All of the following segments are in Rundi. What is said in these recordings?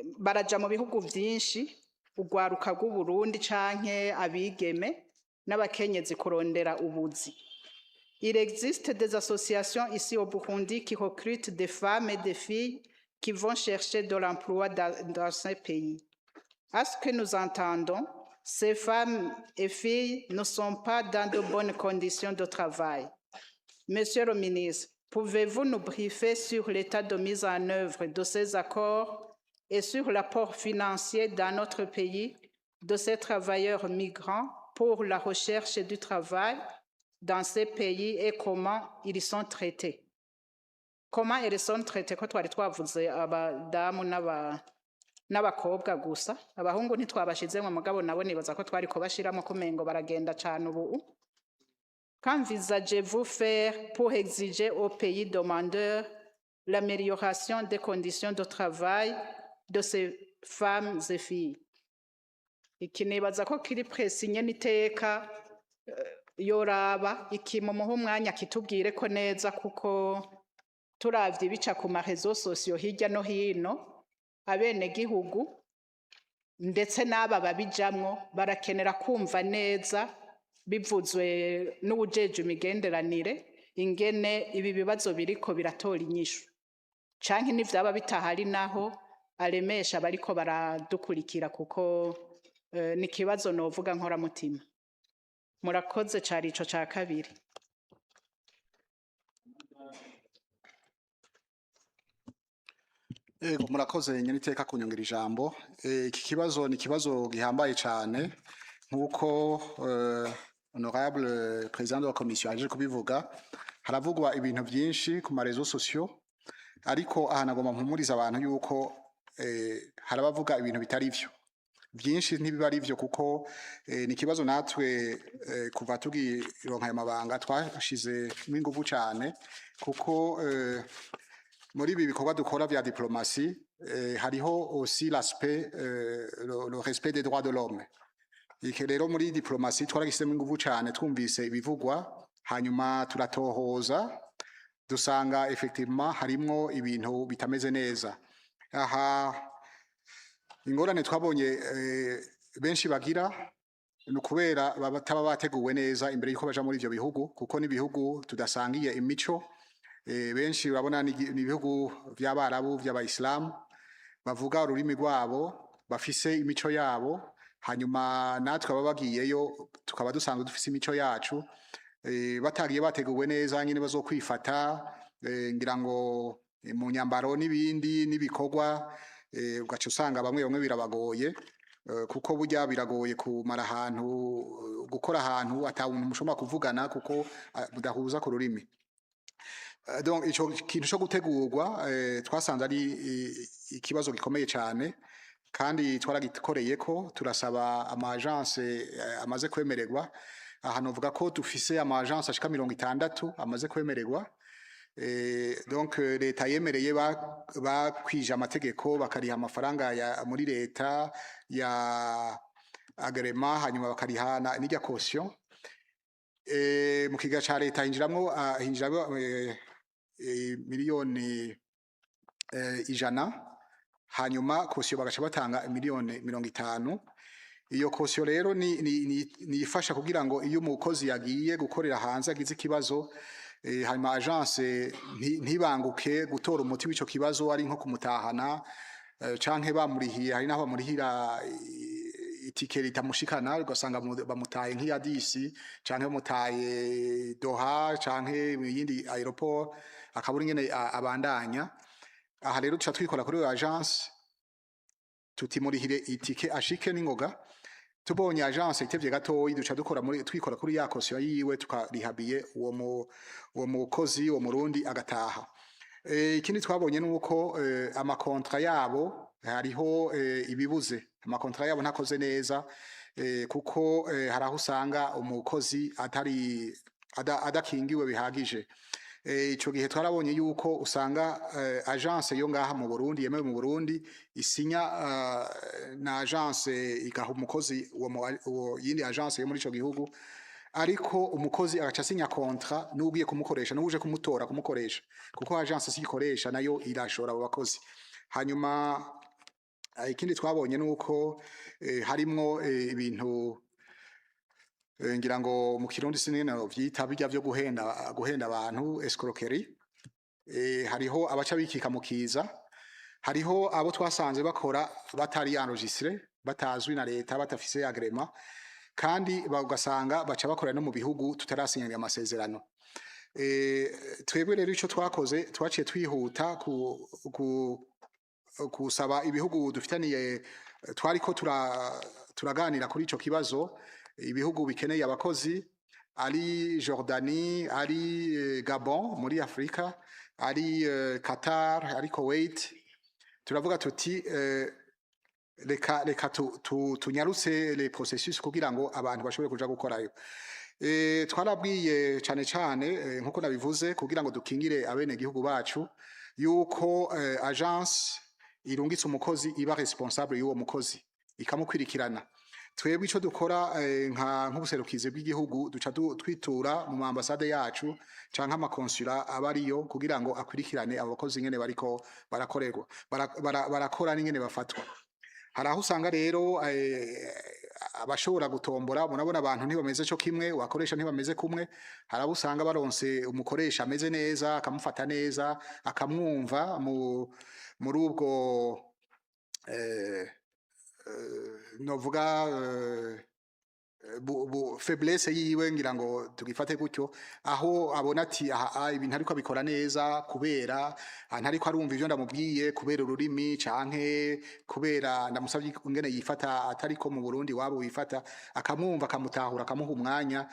Baraja mu bihugu vyinshi, urwaruka rw'Uburundi canke abigeme n'abakenyezi kurondera ubuzi. Il existe des associations ici au Burundi qui recrutent des femmes et des filles qui vont chercher de l'emploi dans ces pays. À ce que nous entendons, ces femmes et filles ne sont pas dans de bonnes conditions de travail. Monsieur le ministre, pouvez-vous nous briefer sur l'état de mise en œuvre de ces accords et sur l'apport financier dans notre pays de ces travailleurs migrants pour la recherche du travail dans ces pays et comment ils sont traités? Comment ils sont traités, ko twari twavuze abadamu n'abakobwa gusa, abahungu ntitwabashizemwo, mugabo nabo nibaza ko twari kubashiramo, kumengo baragenda cane ubu. Qu'envisagez-vous faire pour exiger aux pays demandeurs l'amélioration des conditions de travail de ces femmes et filles? Iki nibaza ko kiri précis nyene iteka yoraba iki, mumuhe umwanya kitubwire ko neza, kuko turavye ibica ku ma réseaux sociaux hirya no hino, abenegihugu ndetse n'aba babijamwo barakenera kumva neza bivuzwe n'uwujejwe imigenderanire ingene ibi bibazo biriko biratora inyishu, canke nivyaba bitahari naho aremesha bariko baradukurikira, kuko ni ikibazo novuga nkoramutima. Murakoze, cari ico ca kabiri. Ego, murakoze nyeniteka kunyongera ijambo. Iki kibazo ni ikibazo gihambaye cyane, nkuko honorable président de la commission aje kubivuga. Haravugwa ibintu byinshi ku ma réseaux sociaux, ariko aha nagomba mpumuriza abantu yuko harabavuga ibintu bitari vyo. Byinshi ntibiba ari vyo, kuko ni ikibazo natwe kuva tugironka ayo mabanga twashizemo inguvu cyane, kuko muri ibi bikorwa dukora vya diplomatie hariho aussi l'aspect le respect des droits de l'homme. Iki rero muri diplomatie twaragisizemo inguvu cyane. Twumvise ibivugwa, hanyuma turatohoza, dusanga effectivement harimwo ibintu bitameze neza. Aha ingorane twabonye benshi bagira ni ukubera bataba bateguwe neza imbere yuko baja muri ivyo bihugu, kuko n'ibihugu tudasangiye imico. Benshi urabona ni ibihugu vy'Abarabu, vy'Abayisilamu, bavuga ururimi rwabo, bafise imico yabo, hanyuma natwe aba bagiyeyo tukaba dusanzwe dufise imico yacu. Batagiye bateguwe neza nyine bazokwifata, ngira ngo mu nyambaro n'ibindi n'ibikorwa, ugaca usanga bamwe bamwe birabagoye, kuko burya biragoye kumara ahantu, gukora ahantu ata muntu mushobora kuvugana, kuko mudahuza ku rurimi. Donc ico kintu co gutegurwa twasanze ari ikibazo gikomeye cyane, kandi twaragikoreyeko, turasaba ama agence amaze kwemererwa. Aha novuga ko dufise ama agence ashika 60 amaze kwemererwa. Donc leta yemereye, bakwije amategeko, bakariha amafaranga ya muri leta ya agrément, hanyuma bakariha n'irya caution. Mu kigega ca leta hinjiramwo hinjiramwo miliyoni 100, hanyuma caution bagaca batanga miliyoni 50. Iyo caution rero ni ifasha kugira ngo iyo umukozi yagiye gukorera hanze agize ikibazo, hanyuma agence ntibanguke gutora umuti w'ico kibazo, ari nko kumutahana canke bamurihiye. Hari naho bamurihira itike ritamushikana, ugasanga bamutaye nk'iya disi canke bamutaye Doha canke iyindi aéroport, akabura ingene abandanya. Aha rero tuca twikora kuri iyo agence, tutimurihire itike ashike n'ingoga. Tubonye agence itevye gatoyi, duca dukora muri twikora kuri ya caution yiwe, tukarihabiye uwo mukozi, uwo Murundi agataha. Ikindi twabonye nuko ama contrats yabo hariho ibibuze, ama contrats yabo ntakoze neza, kuko hari aho usanga umukozi atari adakingiwe bihagije. Ico gihe twarabonye yuko usanga agence yo ngaha mu Burundi, yemewe mu Burundi, isinya na agence igaha umukozi uwo yindi agence yo muri ico gihugu, ariko umukozi agaca asinya contrat n'ugiye kumukoresha, n'uje kumutora kumukoresha, kuko agence siyikoresha, nayo irashora abo bakozi. Hanyuma Ikindi twabonye nuko harimwo ibintu ngira ngo mu Kirundi sinene vyita bijya vyo guhenda abantu, escroquerie. Hariho abaca bikika mu kiza, hariho abo twasanze bakora batari enregistré, batazwi na leta, batafise agrément, kandi ugasanga baca bakora no mu bihugu tutarasinyana amasezerano. Twebwe rero ico twakoze, twaciye twihuta ku kusaba ibihugu dufitaniye twariko turaganira kuri ico kibazo, ibihugu bikeneye abakozi, ari Jordanie, ari Gabon muri Afrika, ari Qatar, ari Kuwait. Turavuga tuti reka tunyarutse les processus kugira ngo abantu bashobore kuja gukorayo. Twarabwiye cane cane nkuko nabivuze, kugira ngo dukingire abene gihugu bacu, yuko agence irungitse umukozi iba responsable y'uwo mukozi, ikamukwirikirana. Twebwe ico dukora nka nk'ubuserukizi bw'igihugu, duca twitura mu ambasade yacu canke ama consulat aba ariyo kugira ngo akwirikirane abo bakozi ingene bariko barakorerwa, barakora n'ingene bafatwa. Hari aho usanga rero abashobora gutombora. Murabona abantu ntibameze co kimwe, wakoresha ntibameze kumwe. Hari abo usanga baronse umukoresha ameze neza, akamufata neza, akamwumva muri ubwo novuga faiblesse yiwe, ngira ngo tugifate gutyo, aho abona ati aha ibintu ariko abikora neza kubera ntariko arumva ivyo ndamubwiye kubera ururimi, canke kubera ndamusavye ingene yifata atariko mu Burundi wabo wifata, akamwumva, akamutahura, akamuha umwanya,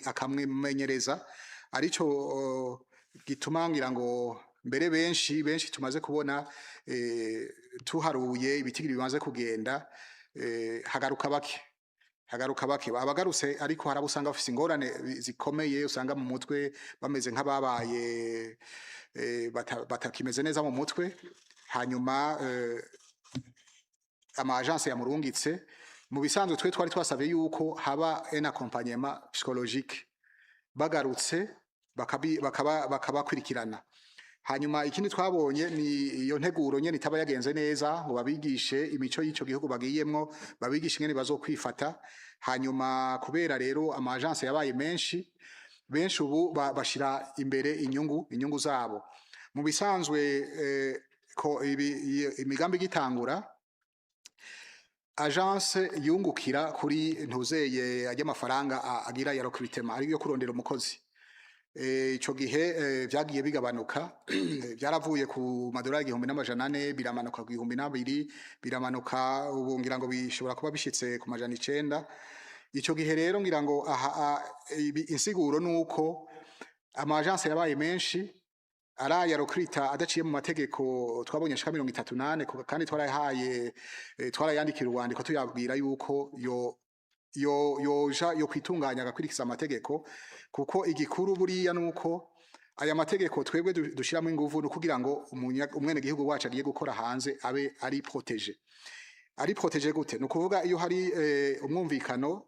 akamwimenyereza. Arico gituma ngira ngo mbere benshi benshi tumaze kubona, tuharuye ibitigiri bimaze kugenda, hagaruka bake, hagaruka bake abagarutse. Ariko hari abo usanga bafise ingorane zikomeye, usanga mu mutwe bameze nk'ababaye batakimeze neza mu mutwe. Hanyuma ama agence yamurungitse, mu bisanzwe twe twari twasavye yuko haba un accompagnement psychologique, bagarutse bakabakurikirana. Hanyuma ikindi twabonye ni iyo nteguro nyene itaba yagenze neza, ngo babigishe imico y'ico gihugu bagiyemwo, babigishe ingene bazokwifata. Hanyuma kubera rero ama agence yabaye menshi, benshi ubu bashira imbere inyungu zabo. Mu bisanzwe ko imigambi igitangura, agence yungukira kuri ntuzeye ajya amafaranga agira ya recrutement, ari yo kurondera umukozi. Ico gihe vyagiye bigabanuka, byaravuye ku madolari 1400, biramanuka ku 2000, biramanuka, ubu ngira ngo bishobora kuba bishitse ku 900. Ico gihe rero ngira ngo aha insiguro nuko ama agence yabaye menshi, araya recruta adaciye mu mategeko. Twabonye ashika 34, kandi twarayahaye, twarayandikira urwandiko tuyabwira yuko yo yo yoja yo kwitunganya agakurikiza amategeko, kuko igikuru buriya nuko aya mategeko twebwe dushiramo inguvu no kugira ngo umwenegihugu wacu agiye gukora hanze abe ari protégé. Ari protégé gute? Ni ukuvuga iyo hari umwumvikano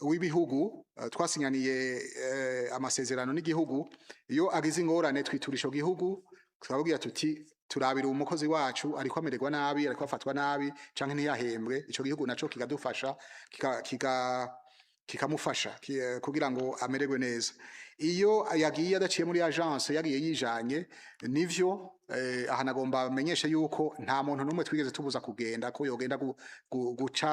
w'ibihugu, twasinyaniye amasezerano n'igihugu, iyo agize ingorane twitura ico gihugu, tukababwira tuti turabira umukozi wacu ariko amererwa nabi, ariko afatwa nabi, canke ntiyahembwe. Ico gihugu naco kikadufasha, kikamufasha kugira ngo amererwe neza. Iyo yagiye adaciye muri agence, yagiye yijanye, nivyo aha nagomba amenyeshe yuko nta muntu n'umwe twigeze tubuza kugenda, ko yogenda guca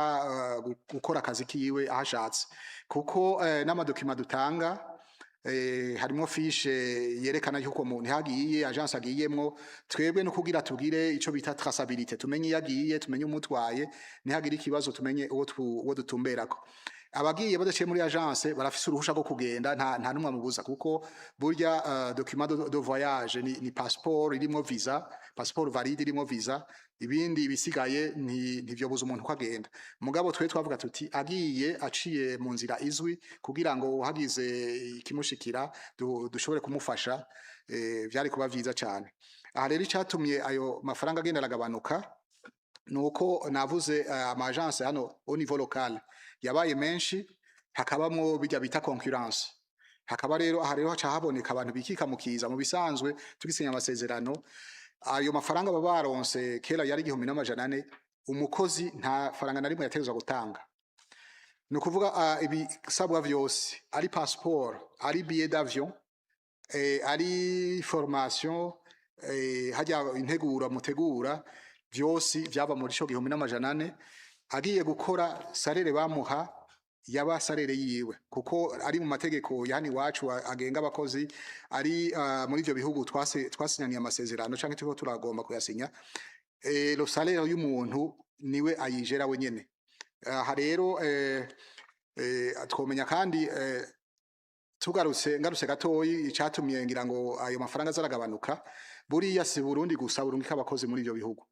gukora akazi kiwe aho ashatse, kuko n'ama documents dutanga harimwo fiche yerekana yuko umuntu yagiye, agence agiyemwo. Twebwe no kugira tugire ico bita traçabilité, tumenye iyo agiye, tumenye umutwaye, ntihagire ikibazo, tumenye uwo dutumberako. Abagiye badaciye muri agence barafise uruhusha rwo kugenda, nta numwe amubuza, kuko burya document de voyage ni passeport irimwo visa, passeport valide irimwo visa. Ibindi bisigaye ntivyobuza umuntu ko agenda. Mugabo twe twavuga tuti agiye aciye mu nzira izwi, kugira ngo hagize ikimushikira dushobore kumufasha, vyari kuba vyiza cane. Aha rero icatumye ayo mafaranga agenda aragabanuka nuko navuze ama agence hano au niveau local yabaye menshi, hakabamwo bijya bita concurrence. Hakaba rero aha rero haca haboneka abantu bikika mukiza. Mu bisanzwe tugisinya amasezerano Ayo mafaranga baba baronse kera yari 1400. Umukozi nta faranga na rimwe yategerezwa gutanga. Ni ukuvuga ibisabwa vyose, ari passeport, ari billet d'avion, ari formation, hajya integura mutegura, vyose vyava muri ico 1400. Agiye gukora, salaire bamuha yaba salaire yiwe, kuko ari mu mategeko ya hano iwacu agenga abakozi, ari muri ivyo bihugu twasinyaniye amasezerano canke turiko turagomba kuyasinya, le salaire y'umuntu niwe ayijera wenyene. Aha rero twomenya kandi, tugarutse, ngarutse gatoyi, icatumye ngira ngo ayo mafaranga azaragabanuka, buriya si Burundi gusa burungika abakozi muri ivyo bihugu.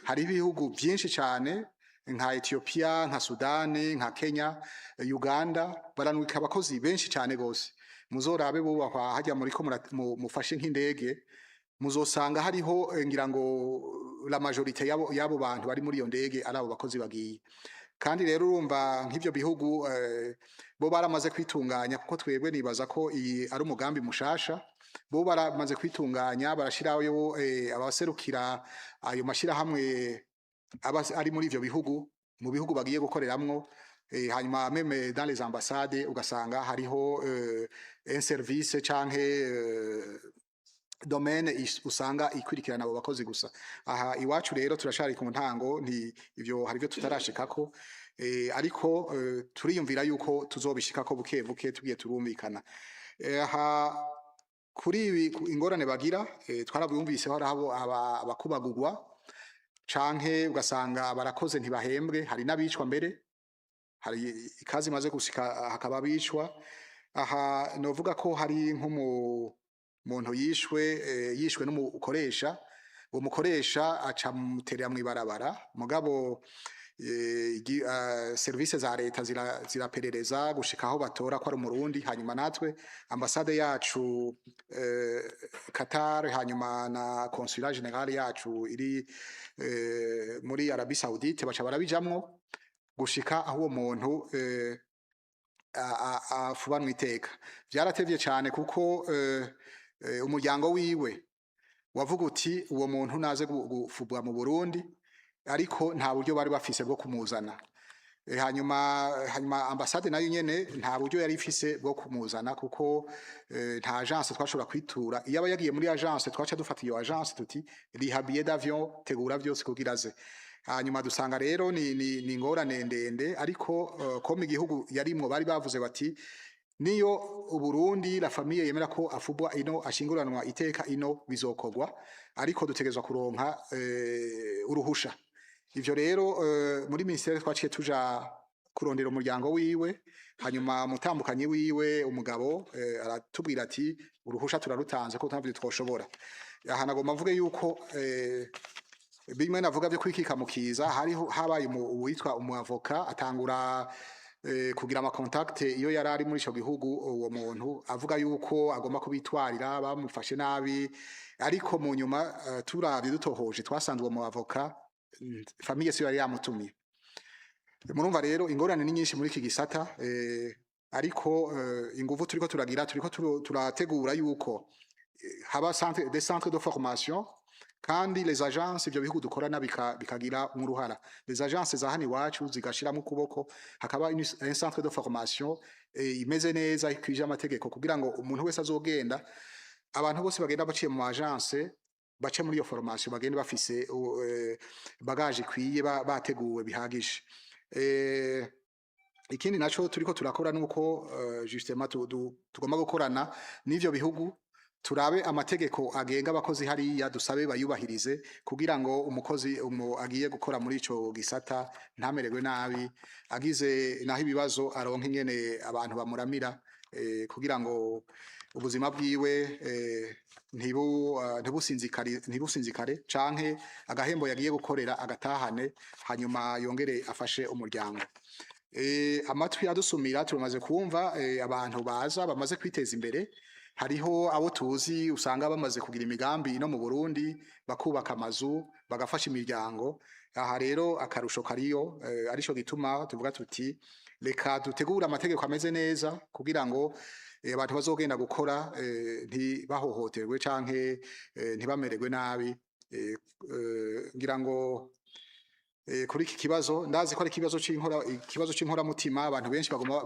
Hari ibihugu vyinshi cane nka Ethiopia, nka Sudani, nka Kenya, Uganda, baranwika abakozi benshi cane gose. Muzorabe bubahwa hajya muriko mufashe nk'indege, muzosanga hariho ngira ngo la majorité yabo bantu bari muri iyo ndege ari abo bakozi bagiye. Kandi rero urumva nk'ivyo bihugu bo baramaze kwitunganya, kuko twebwe nibaza ko iyi ari umugambi mushasha. Bo baramaze kwitunganya, barashirayo abaserukira ayo mashirahamwe aba ari muri ivyo bihugu, mu bihugu bagiye gukoreramwo, hanyuma même dans les ambassades ugasanga hariho un service canke domaine usanga ikurikirana abo bakozi gusa. Aha iwacu rero turashari ku ntango, nti ivyo hari ivyo tutarashikako, ariko turiyumvira yuko tuzobishikako buke buke tugiye turumvikana. Aha kuri ibi ingorane bagira, twarabyumvise, hari abo abakubagurwa canke ugasanga barakoze ntibahembwe. Hari n'abicwa mbere, hari ikazi imaze gushika hakaba abicwa. Aha novuga ko hari nk'umu muntu yishwe, yishwe n'umukoresha. Uwo mukoresha aca muterera mw'ibarabara, mugabo service za leta ziraperereza gushika aho batora ko ari umurundi. Hanyuma natwe ambassade yacu Qatar, hanyuma na consulat général yacu iri muri Arabie Saoudite, baca barabijamwo gushika aho uwo muntu afubanwa iteka. Vyaratevye cane kuko umuryango wiwe wavuga uti uwo muntu naze gufubwa mu Burundi, ariko nta buryo bari bafise bwo kumuzana. Hanyuma ambassade nayo nyene nta buryo yari ifise bwo kumuzana, kuko nta agence twashobora kwitura. Iyo aba yagiye muri agence, twaca dufata iyo agence tuti riha billet d'avion, tegura vyose kugira aze. Hanyuma dusanga rero ni ingorane ndende, ariko ko mu gihugu yarimwo bari bavuze bati niyo Uburundi, la famille yemera ko afubwa ino, ashinguranwa iteka ino, bizokorwa, ariko dutegerezwa kuronka uruhusha. Ivyo rero muri ministère twaciye tuja kurondera umuryango wiwe. Hanyuma umutambukanyi wiwe, umugabo, aratubwira ati uruhusha turarutanze ko ntavyo twoshobora. Aha nagomba mvuge yuko bimwe navuga byo kwikika mukiza, hariho habaye uwitwa umuavoka atangura kugira ama contact iyo yari ari muri ico gihugu. Uwo muntu avuga yuko agomba kubitwarira bamufashe nabi, ariko mu nyuma turavye dutohoje twasanze uwo mu avocat famille siyo yari yamutumiye. Murumva rero ingorane ni nyinshi muri iki gisata, ariko inguvu turiko turagira, turiko turategura yuko haba des centres de formation, kandi les agences ivyo bihugu dukorana bikagira uruhara, les agences za hano iwacu zigashiramo ukuboko, hakaba un centre de formation imeze neza, ikwije amategeko, kugira ngo umuntu wese azogenda, abantu bose bagenda baciye mu agence, bace muri iyo formation, bagende bafise bagage ikwiye, bateguwe bihagije. Ikindi naco turiko turakora nuko justement tugomba gukorana n'ivyo bihugu, turabe amategeko agenga abakozi hariya, dusabe bayubahirize kugira ngo umukozi agiye gukora muri ico gisata ntamererwe nabi, agize naho ibibazo aronke ingene abantu bamuramira, kugira ngo ubuzima bwiwe ntibusinzikare, canke agahembo yagiye gukorera agatahane, hanyuma yongere afashe umuryango. Amatwi adusumira, turamaze kumva abantu baza bamaze kwiteza imbere. Hariho abo tuzi usanga bamaze kugira imigambi ino mu Burundi, bakubaka amazu, bagafasha imiryango. Aha rero akarusho kariyo, arico gituma tuvuga tuti reka dutegure amategeko ameze neza kugira ngo abantu bazogenda gukora ntibahohoterwe canke ntibamererwe nabi. Ngira ngo kuri iki kibazo, ndazi ko ari ikibazo c'inkora, ikibazo c'inkoramutima. Abantu benshi baguma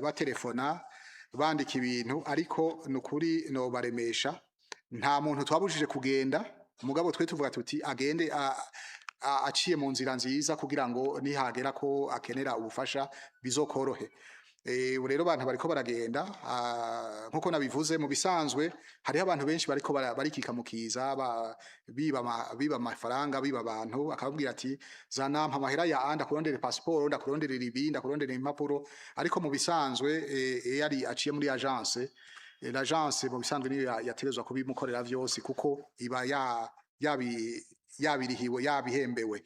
batelefona, bandika ibintu, ariko nukuri no baremesha, nta muntu twabujije kugenda. Mugabo twe tuvuga tuti agende aciye mu nzira nziza, kugira ngo nihagera ko akenera ubufasha bizokorohe. Ubu rero abantu bariko baragenda, nkuko nabivuze, mu bisanzwe hariho abantu benshi bariko barikika mukiza, biba amafaranga, biba abantu, akababwira ati: "Zana, mpa amahera ya ndakurondere passeport, ndakuronderera ibi, ndakurondera impapuro." Ariko mu bisanzwe iyo ari aciye muri agence, l'agence mu bisanzwe niyo yategerezwa kubimukorera vyose, kuko iba ya yabi yabirihiwe, yabihembewe.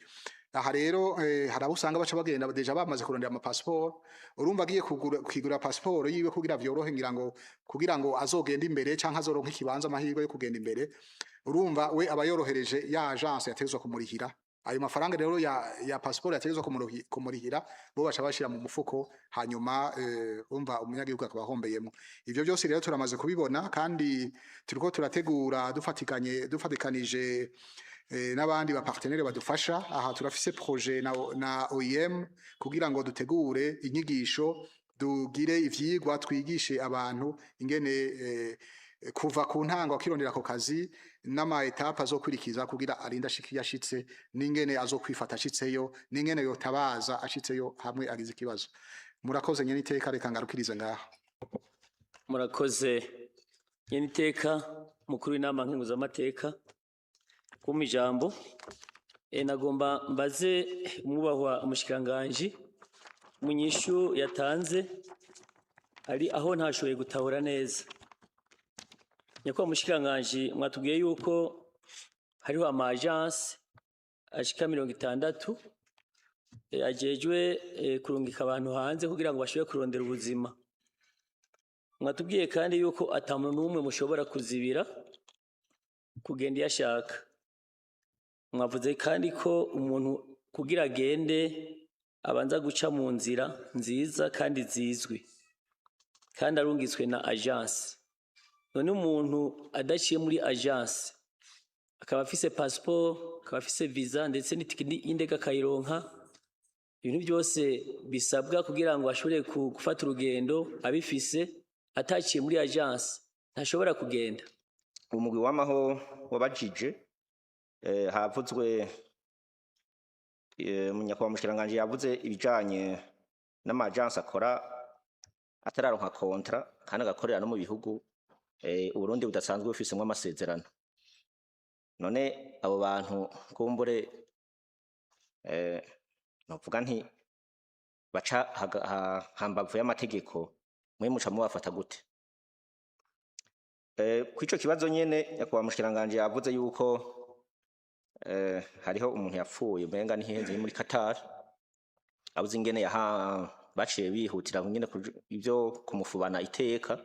Aha rero hari abo usanga baca bagenda déjà bamaze kurondera ama passeport. Urumva agiye kugura, kwigura passeport yiwe kugira vyorohe, ngira ngo kugira ngo azogende imbere canke azoronke ikibanza, amahirwe yo kugenda imbere. Urumva we aba yorohereje ya agence yategezwa kumurihira ayo mafaranga. Rero ya passeport yategezwa kumurihira, bo baca bashira mu mufuko, hanyuma umva umunyagihugu akaba ahombeyemo. Ivyo byose rero turamaze kubibona, kandi turiko turategura dufatikanije n'abandi ba partenaire badufasha. Aha turafise projet na OIM kugira ngo dutegure inyigisho, dugire ivyigwa, twigishe abantu ingene kuva ku ntango akirondera ako kazi n'ama étapes azokwirikiza kugira arinde ashika iyo ashitse, n'ingene azokwifata ashitseyo, n'ingene yotabaza ashitseyo hamwe agize ikibazo. Murakoze, nyene iteka, reka ngarukirize ngaha. Murakoze, nyene iteka mukuru w'Inama Nkenguzamateka, kumpa ijambo. Nagomba mbaze umwubahwa umushikiranganji mu nyishu yatanze, ari aho ntashoboye gutahura neza. Nyakubahwa mushikiranganji, mwatubwiye yuko hariho ama agence ashika 60 ajejwe kurungika abantu hanze kugira ngo bashobore kurondera ubuzima. Mwatubwiye kandi yuko ata muntu n'umwe mushobora kuzibira kugenda iyo ashaka. Mwavuze kandi ko umuntu kugira agende abanza guca mu nzira nziza kandi zizwi, kandi arungitswe na agence. None umuntu adaciye muri agence, akaba afise passeport, akaba afise visa, ndetse n'itike y'indege akayironka, ibintu byose bisabwa kugira ngo ashobore gufata urugendo abifise, ataciye muri agence ntashobora kugenda? Umugwi w'amaho wabajije, havuzwe nyakubahwa mushikiranganji yavuze ibijanye n'ama agence akora atararonka contrat, kandi agakorera no mu bihugu Uburundi budasanzwe bufisemwo amasezerano. None abo bantu kumbure novuga nti baca hambavu y'amategeko, mwe muca mubafata gute? Kw'ico kibazo nyene, nyakubahwa mushikiranganji yavuze yuko hariho umuntu yapfuye, umenga ntihenze, muri Qatar, abuze ingene yaha baciye bihutira nyene ivyo kumufubana iteka.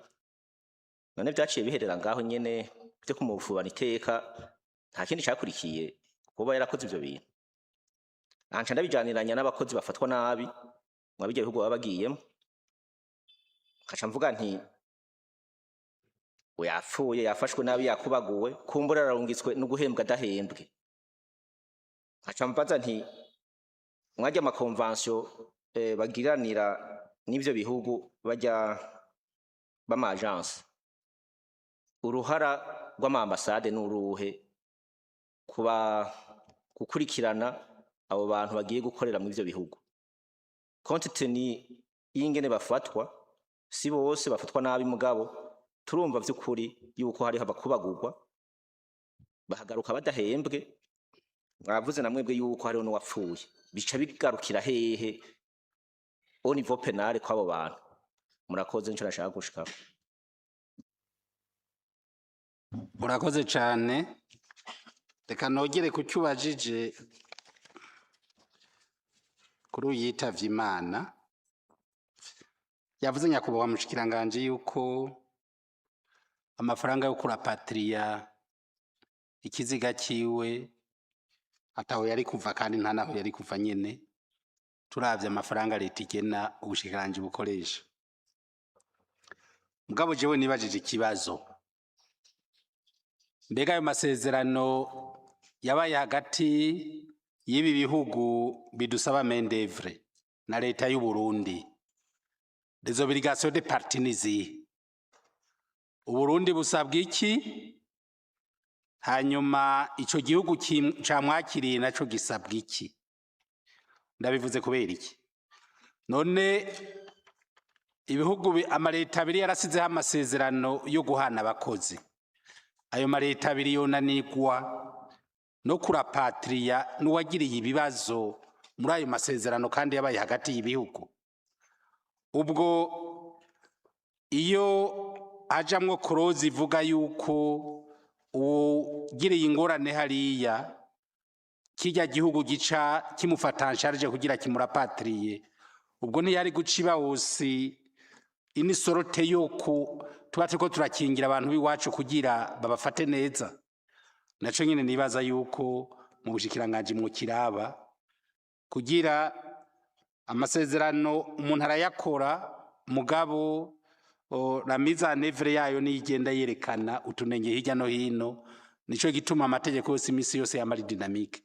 None vyaciye biherera ngaho nyene vyo kumufubana iteka, nta kindi cakurikiye kuba yarakoze ivyo bintu? Aha nca ndabijaniranya n'abakozi bafatwa nabi mwa birya bihugu baba bagiyemo, nkaca mvuga nti yapfuye, yafashwe nabi, yakubaguwe, kumbura ararungitswe no guhembwa adahembwe. Nkaca mbaza nti mwarya ama convention bagiranira n'ivyo bihugu bajya b'ama agence, uruhara rw'ama ambassade n'uruhe kuba gukurikirana abo bantu bagiye gukorera mu ivyo bihugu, compte tenu y'ingene bafatwa? Si bose bafatwa nabi, mugabo turumva vy'ukuri yuko hariho abakubagurwa bahagaruka badahembwe. Mwavuze na mwebwe yuko hariho n'uwapfuye. Bica bigarukira hehe au niveau pénal kw'abo bantu? Murakoze, nico nashaka gushikako. Urakoze cyane. Reka nogere ku cyo ubajije kuri uyu yitavye Imana. Yavuze, nyakubahwa mushikiranganje, yuko amafaranga yo ku rapatrier ikiziga ciwe ataho yari kuva, kandi nta naho yari kuva nyene, turavye amafaranga leta igena ubushikiranganji bukoresha. Mugabo jewe nibajije ikibazo: mbega ayo masezerano Yabaye hagati y'ibi bihugu bidusaba main-d'œuvre na leta y'u Burundi, les obligations des parties ni izihe? Uburundi busabwa iki? Hanyuma ico gihugu camwakiriye naco gisabwa iki? Ndabivuze kubera iki? None ibihugu amaleta abiri yarasizeho amasezerano yo guhana abakozi. Ayo maleta abiri yonanirwa no ku rapatrier n'uwagiriye ibibazo muri ayo masezerano, kandi yabaye hagati y'ibihugu. Ubwo iyo hajamwo clause ivuga yuko uwugiriye ingorane hariya, kirya gihugu gica kimufata en charge kugira kimu rapatrier, ubwo ntiyari guca iba wose une sorte yo ku tuba turiko turakingira abantu b'iwacu kugira babafate neza? Naco nyene nibaza yuko mu bushikiranganji mwokiraba, kugira amasezerano umuntu arayakora, mugabo la mise en œuvre yayo niyo igenda yerekana utunenge hirya no hino. Nico gituma amategeko yose imisi yose yama ari dynamique.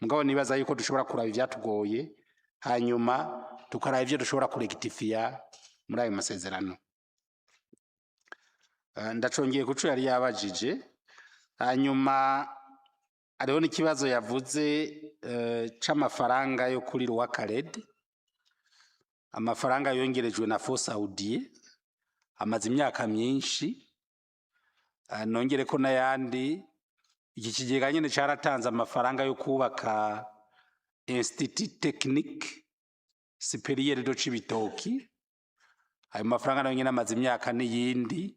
Mugabo nibaza yuko dushobora kuraba ivyatugoye, hanyuma tukaraba ivyo dushobora ku rectifier muri ayo masezerano. Ndacongeye kuco yari yabajije. Hanyuma hariho n'ikibazo yavuze c'amafaranga yo kuri Roi Khaled, amafaranga yongerejwe na Fonds saoudien amaze imyaka myinshi. Nongere ko n'ayandi, iki kigega nyene caratanze amafaranga yo kubaka Institut Technique Supérieur de Cibitoki. Ayo mafaranga nayo nyene amaze imyaka n'iyindi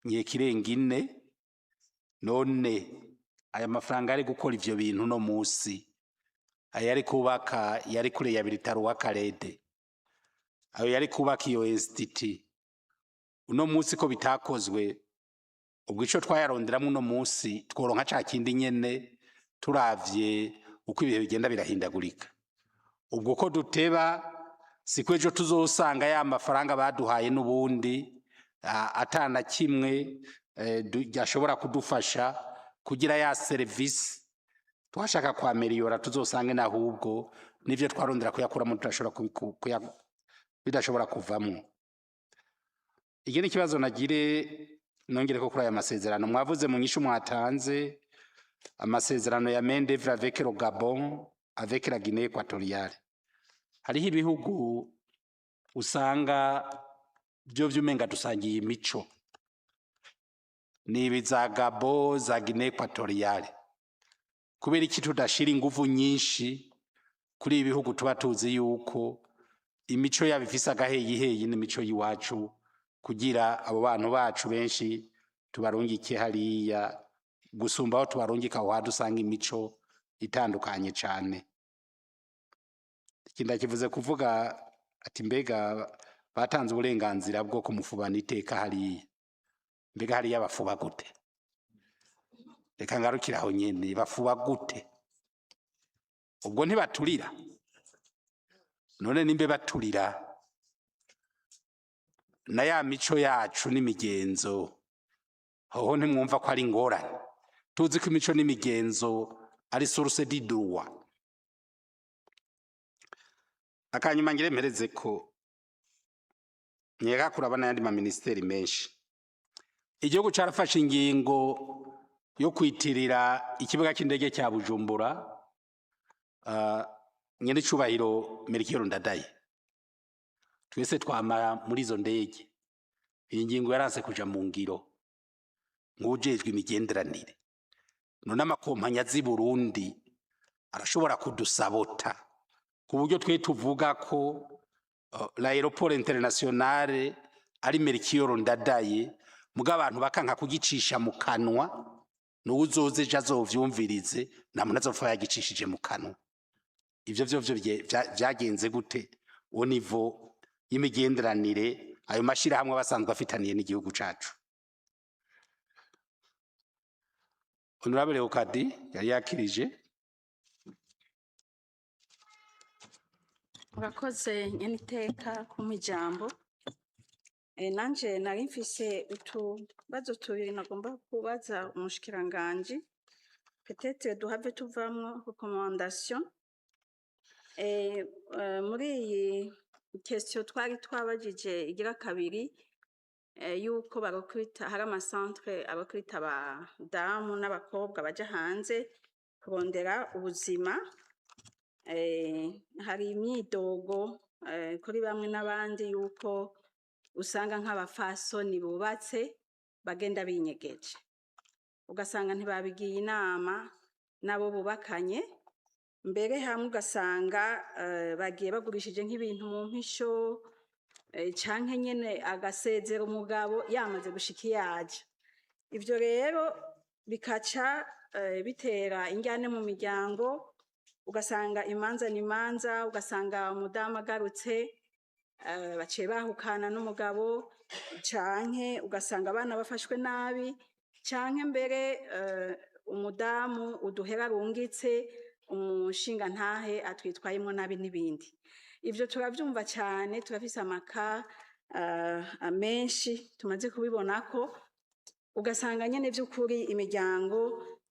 nkeka irenga 4. None aya mafaranga ari gukora ivyo bintu no musi, ayo yari kubaka, yari kure ya bitaro wa Khaled, ayo yari kubaka iyo institut, uno musi ko bitakozwe, ubwo ico twayaronderamwo uno musi tworonka ca kindi nyene? Turavye uko ibihe bigenda birahindagurika, ubwo ko duteba, siko ejo tuzosanga ya mafaranga baduhaye n'ubundi atana kimwe yashobora kudufasha kugira ya service twashaka kwa améliorer, tuzosange n'ahubwo n'ivyo twarondera kuyakuramo tudashobora bidashobora kuvamwo. Iki ni ikibazo nagire nongere ko kuri aya masezerano mwavuze mu nyishu mwatanze, amasezerano ya main d'œuvre avec le Gabon, avec la Guinée Équatoriale. Hariho ibihugu usanga byo vyumenga dusangiye imico, ni ibi za Gabon, za Guinée Équatoriale. Kubera iki tudashira inguvu nyinshi kuri ibi bihugu tuba tuzi yuko imico yabo ifise agaheyiheyi n'imico y'iwacu, kugira abo bantu bacu benshi tubarungike hariya gusumba aho tubarungika aho hantu usanga imico itandukanye cane? Iki ndakivuze kuvuga ati mbega batanze uburenganzira bwo kumufubana iteka hariya, mbega hariya bafuba gute? Reka ngarukire aho nyene. Bafuba gute? Ubwo ntibaturira? None nimbe baturira, na ya mico yacu n'imigenzo hoho ntimwumva ko ari ingorane? Tuzi ko imico n'imigenzo ari source du droit. Akanyuma ngire mpereze ko nkeka kuraba n'ayandi maministeri menshi. Igihugu carafashe ingingo yo kwitirira ikibuga cy'indege cya Bujumbura nyene icubahiro Melchior Ndadaye. Twese twamara muri izo ndege. Iyi ngingo yaranse kuja mu ngiro. Nk'ujejwe imigenderanire, none amakompanyi azi Burundi arashobora kudusabota ku buryo twe tuvuga ko l'aéroport international ari Melchior Ndadaye, muga abantu bakanka kugicisha mu kanwa? N'uwuzoza ejo azovyumvirize, nta muntu azopfa yagicishije mu kanwa. Ivyo vyo vyagenze gute au niveau y'imigenderanire ayo mashirahamwe basanzwe afitaniye n'igihugu cacu? Honorable Okadi yari yakirije. Urakoze nyeniteka kumpa ijambo. Nanje nari mfise utubazo tubiri nagomba kubaza umushikiranganji. Peut-être duhave tuvamwo recommandation. Muri iyi question twari twabajije igira kabiri, yuko barecruta, hari amacentre arecruta abadamu n'abakobwa baja hanze kurondera ubuzima, hari imyidogo kuri bamwe n'abandi yuko usanga nk'abafasoni bubatse bagenda binyegeje, ugasanga ntibabigiye inama n'abo bubakanye, mbere hamwe ugasanga bagiye bagurishije nk'ibintu mu mpisho, canke nyene agasezera umugabo yamaze gushika iyo aja. Ivyo rero bikaca bitera injyane mu miryango, ugasanga imanza n'imanza, ugasanga umudamu agarutse baciye bahukana n'umugabo, canke ugasanga abana bafashwe nabi, canke mbere umudamu uduhera arungitse umushingantahe atwitwayemwo nabi n'ibindi. Ivyo turavyumva cane, turafise amacas menshi tumaze kubibonako, ugasanga nyene vy'ukuri imiryango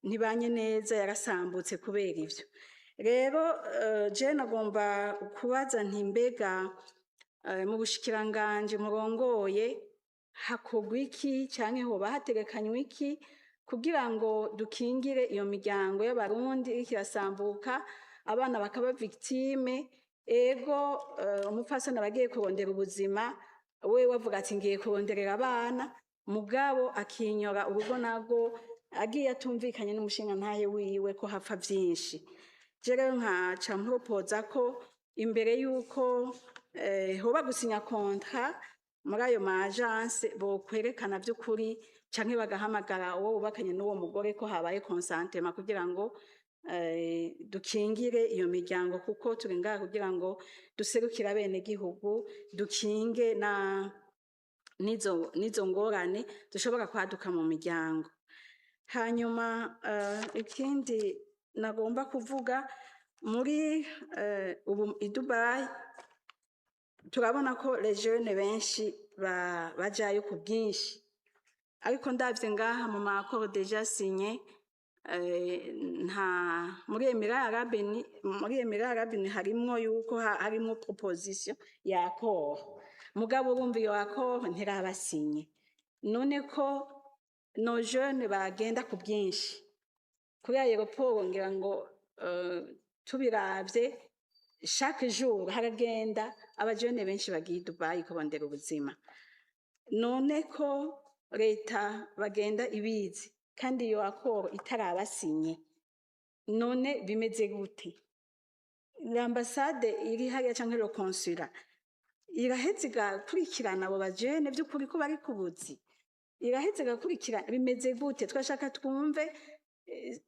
ntibanye neza, yarasambutse kubera ivyo. Rero je nagomba kubaza nti: mbega mu bushikiranganji murongoye hakorwa iki, canke hoba hategekanywa iki kugira ngo dukingire iyo miryango y'Abarundi iriko irasambuka, abana bakaba victime? Ego, umupfasoni aba agiye kurondera ubuzima, wewe avuga ati ngiye kuronderera abana, mugabo akinyora urugo narwo agiye atumvikanye n'umushingantahe wiwe, ko hapfa vyinshi. Je rero nkaca mpropoza ko imbere yuko hoba gusinya contrat muri ayo ma agence, bokwerekana vy'ukuri canke bagahamagara uwo bubakanye n'uwo mugore ko habaye consentement, kugira ngo dukingire iyo miryango, kuko turi ngaha kugira ngo duserukire abenegihugu, dukinge na nizo ngorane dushobora kwaduka mu miryango. Hanyuma ikindi nagomba kuvuga muri ubu i Dubai, turabona ko les jeunes benshi bajayo ku bwinshi, ariko ndavye ngaha mu ma accord déjà signé, nta muri Emirats Arabes Unis, muri Emirats Arabes Unis harimwo yuko harimwo proposition ya accord, mugabo urumva iyo accord ntirabasinye. None ko nos jeunes bagenda ku bwinshi kuri aéroport, ngira ngo tubiravye chaque jour haragenda abajene benshi bagiye i Dubai kurondera ubuzima, none ko leta bagenda ibizi kandi iyo accord itarabasinye, none bimeze gute? L'ambassade iri hariya canke le consulat iraheza igakurikirana abo bajene vy'ukuri ko bari ku buzi, iraheza igakurikirana? Bimeze gute? Twashaka twumve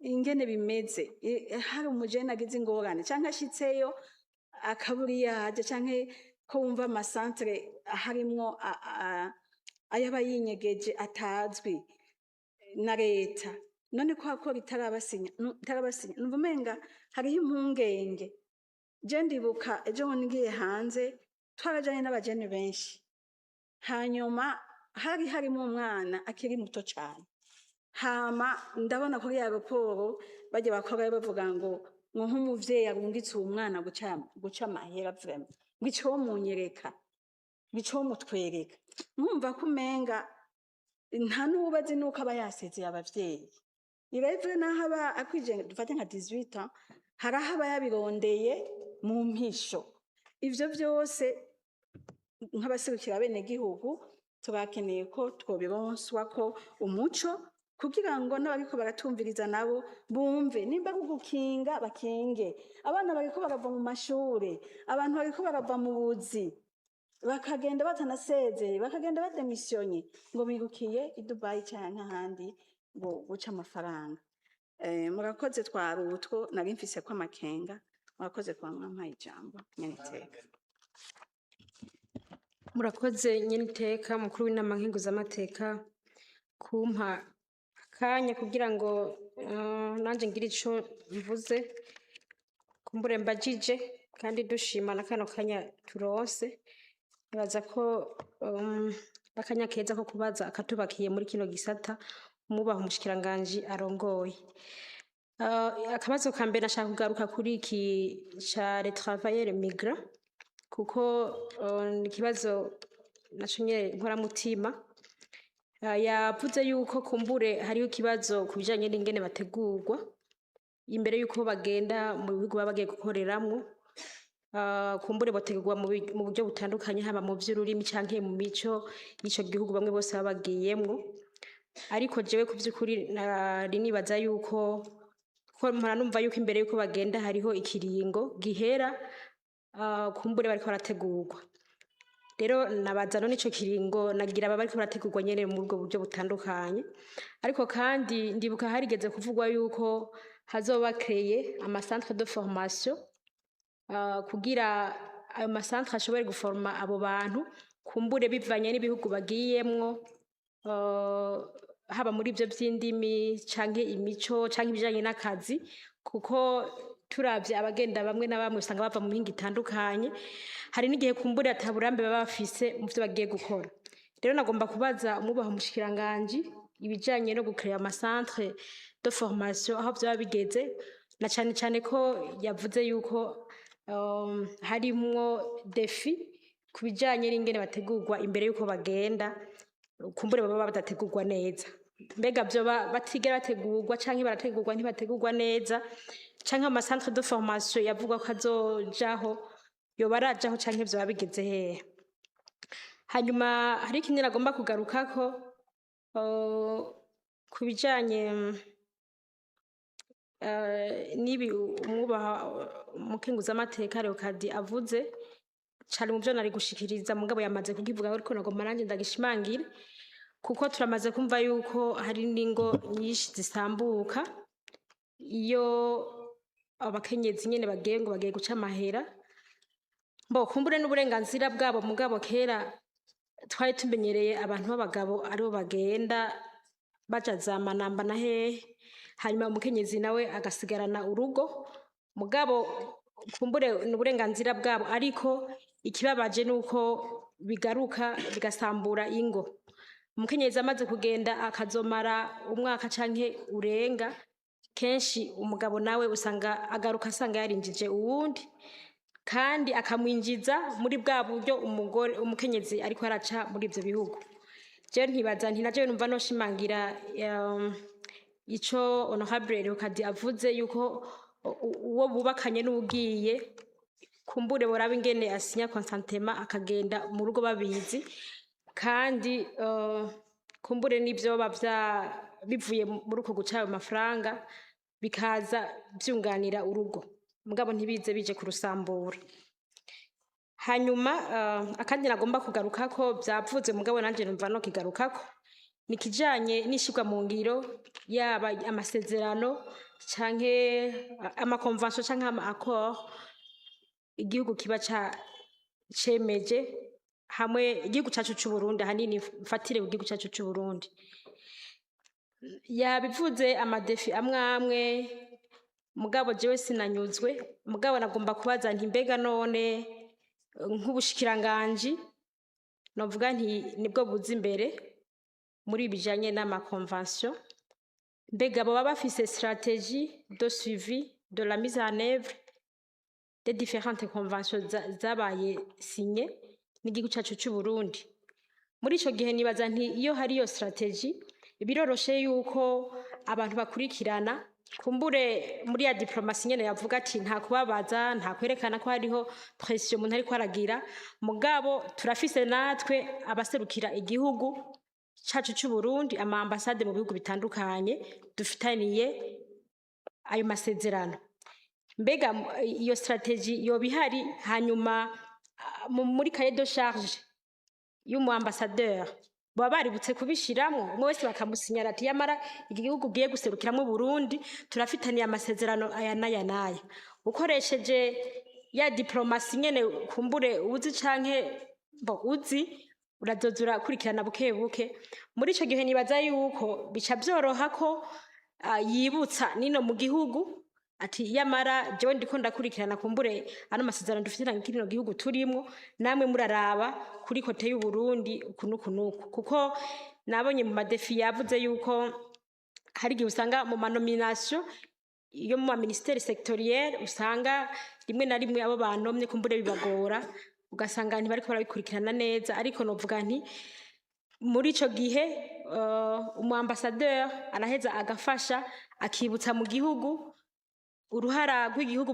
ingene bimeze. Hari umujene agize ingorane canke ashitseyo akabura iyo aja, canke ko wumva amacentre harimwo ayaba yinyegeje atazwi na leta, none ko accord itarabasinya, itarabasinya, numva umenga hariho impungenge. Je ndibuka ejo bundi ngiye hanze, twarajanye n'abajene benshi, hanyuma hari harimo umwana akiri muto cane. Hama ndabona kuri aéroport bajya bakora bavuga ngo nk'umuvyeyi arungitse uwo mwana guca amahera, vraiment ngo ico munyereka, ngo ico mutwereka, nkumva ko umenga nta n'uwubazi nuko aba yasezeye abavyeyi. Irevure naho aba akwije, dufate nka 18 ans, hari aho aba yabirondeye mu mpisho. Ivyo vyose nk'abaserukira abenegihugu turakeneye ko twobironswa ko umuco, kugira ngo n'abariko baratumviriza nabo bumve nimba ari ugukinga, bakinge. Abana bariko barava mu mashure, abantu bariko barava mu buzi, bakagenda batanasezeye, bakagenda badémissionné ngo birukiye i Dubai canke ahandi ngo guca amafaranga. Murakoze, twari utwo nari mfise ko amakenga. Murakoze kuba mwampaye ijambo, nyeniteka. Murakoze, nyeniteka mukuru w'inama nkenguzamateka, kumpa akanya kugira ngo nanje ngire ico mvuze, kumbure mbajije, kandi dushima na kano kanya turonse. Nibaza ko akanya keza ko kubaza akatubakiye muri kino gisata umubaha umushikiranganji arongoye. Akabazo ka mbere nashaka kugaruka kuri iki ca les travailleurs migrants, kuko ni ikibazo naco nyene nkoramutima. Yavuze yuko kumbure hariho ikibazo ku bijanye n'ingene bategurwa imbere yuko bagenda mu bihugu baba bagiye gukoreramwo. Kumbure bategurwa mu buryo butandukanye, haba mu vy'ururimi canke mu mico y'ico gihugu bamwe bose baba bagiyemwo. Ariko jewe ku vy'ukuri nari nibaza yuko ko mpora numva yuko imbere yuko bagenda hariho ikiringo gihera, kumbure bariko barategurwa. Rero nabaza none ico kiringo nagira baba bariko barategurwa nyene muri ubwo buryo butandukanye. Ariko kandi ndibuka harigeze kuvugwa yuko hazoba créé ama centre de formation, kugira ayo ma centre ashobore guforma abo bantu, kumbure bivanye n'ibihugu bagiyemwo, haba muri ivyo vy'indimi canke imico canke ibijanye n'akazi, kuko turavye abagenda bamwe na bamwe usanga bava mu mihingo itandukanye. Hari n'igihe kumbure ata burambe baba bafise mu vyo bagiye gukora. Rero nagomba kubaza umwubaha umushikiranganji ibijanye no gucréa ama centre de formation, aho vyoba bigeze, na cane cane ko yavuze yuko harimwo défi ku bijanye n'ingene bategurwa imbere yuko bagenda, kumbure baba badategurwa neza. Mbega vyoba batigera bategurwa, canke barategurwa ntibategurwa neza, canke ama centre de formation yavugwa ko azojaho yoba arajaho, canke vyoba bigeze hehe? Hanyuma hari ikindi nagomba kugarukako, ku bijanye n'ibi umwubaha umukenguzamateka Leokadi avuze. Cari mu vyo nari gushikiriza, mugabo yamaze kukivuga, ariko nagomba nanje ndagishimangire, kuko turamaze kumva yuko hari n'ingo nyinshi zisambuka iyo abakenyezi nyene bagiye ngo bagiye guca amahera. Mbo kumbure n'uburenganzira bwabo, mugabo kera twari tumenyereye abantu b'abagabo aribo bagenda baja za manamba na hehe, hanyuma umukenyezi nawe agasigarana urugo. Mugabo kumbure n'uburenganzira bwabo, ariko ikibabaje nuko bigaruka bigasambura ingo. Umukenyezi amaze kugenda akazomara umwaka canke urenga, kenshi umugabo nawe usanga agaruka asanga yarinjije uwundi, kandi akamwinjiza muri bwa buryo umugore umukenyezi ariko araca muri ivyo bihugu. Jewe ntibaza nti najewe numva noshimangira ico honorable Leokadi avuze, yuko uwo bubakanye n'uwugiye kumbure boraba ingene asinya consentement, akagenda mu rugo babizi, kandi kumbure n'ivyo bavya bivuye muri uko guca ayo mafaranga bikaza vyunganira urugo, mugabo ntibize bije kurusambura. Hanyuma akandi nagomba kugarukako, vyavuze mugabo nanje numva no kigarukako, ni kijanye n'ishirwa mu ngiro, yaba amasezerano canke ama convention canke ama accord igihugu kiba ca cemeje hamwe, igihugu cacu c'u Burundi ahanini, mfatire ku gihugu cacu c'u Burundi. Yabivuze ama défis amwe amwe, mugabo jewe sinanyuzwe. Mugabo nagomba kubaza nti mbega none nk'ubushikiranganji novuga nti nibwo buza imbere muri ibi bijanye n'ama convention, mbega boba bafise stratégie de suivi de la mise en œuvre des différentes conventions zabaye signées n'igihugu cacu c'u Burundi? Muri ico gihe nibaza nti iyo hari iyo stratégie, biroroshe yuko abantu bakurikirana, kumbure muri ya diplomatie nyene yavuga ati nta kubabaza, nta kwerekana ko hariho pression umuntu ariko aragira, mugabo turafise natwe abaserukira igihugu cacu c'u Burundi, ama ambassade mu bihugu bitandukanye dufitaniye ayo masezerano. Mbega iyo stratégie yoba ihari? Hanyuma muri cahier de charge y'umu ambassadeur baba baributse kubishiramwo, umwe wese bakamusinyara ati yamara igihugu ugiye guserukiramwo Burundi turafitaniye amasezerano aya n'aya n'aya. Ukoresheje ya diplomatie nyene kumbure uzi canke bo uzi, urazoza urakurikirana buke buke. Muri ico gihe nibaza yuko bica vyoroha ko yibutsa nino mu gihugu ati yamara jewe ndiko ndakurikirana kumbure ano masezerano dufitanye kino gihugu turimwo, namwe muraraba kuri côté y'u Burundi uku nuku nuku. Kuko nabonye mu ma défis yavuze yuko hari igihe usanga mu ma nomination Iyo mu ministère sectoriel usanga rimwe na rimwe abo banomye kumbure bibagora, ugasanga ntibariko barabikurikirana neza. Ariko novuga nti muri ico gihe umu ambassadeur araheza agafasha, akibutsa mu gihugu uruhara rw'igihugu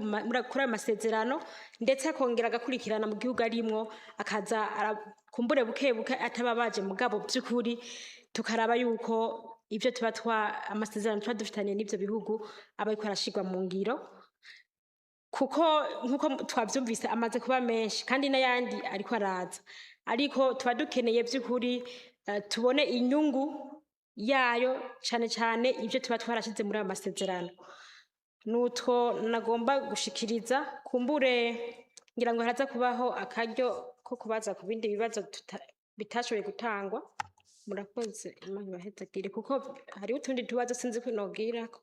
kuri ayo masezerano, ndetse akongera agakurikirana mu gihugu arimwo, akaza kumbure buke buke ataba baje. Mugabo by'ukuri tukaraba yuko ibyo tuba twa amasezerano tuba dufitaniye n'ibyo bihugu aba ariko arashirwa mu ngiro, kuko nk'uko twabyumvise amaze kuba menshi kandi n'ayandi ariko araza. Ariko tuba dukeneye by'ukuri tubone inyungu yayo, cane cane ibyo tuba twarashize muri ayo masezerano. Nutwo nagomba gushikiriza. Kumbure ngira ngo haraza kubaho akaryo ko kubaza ku bindi bibazo bitashoboye gutangwa. Murakoze, Imana ibahezagire, kuko hariho utundi tubazo sinzi ko nogirako.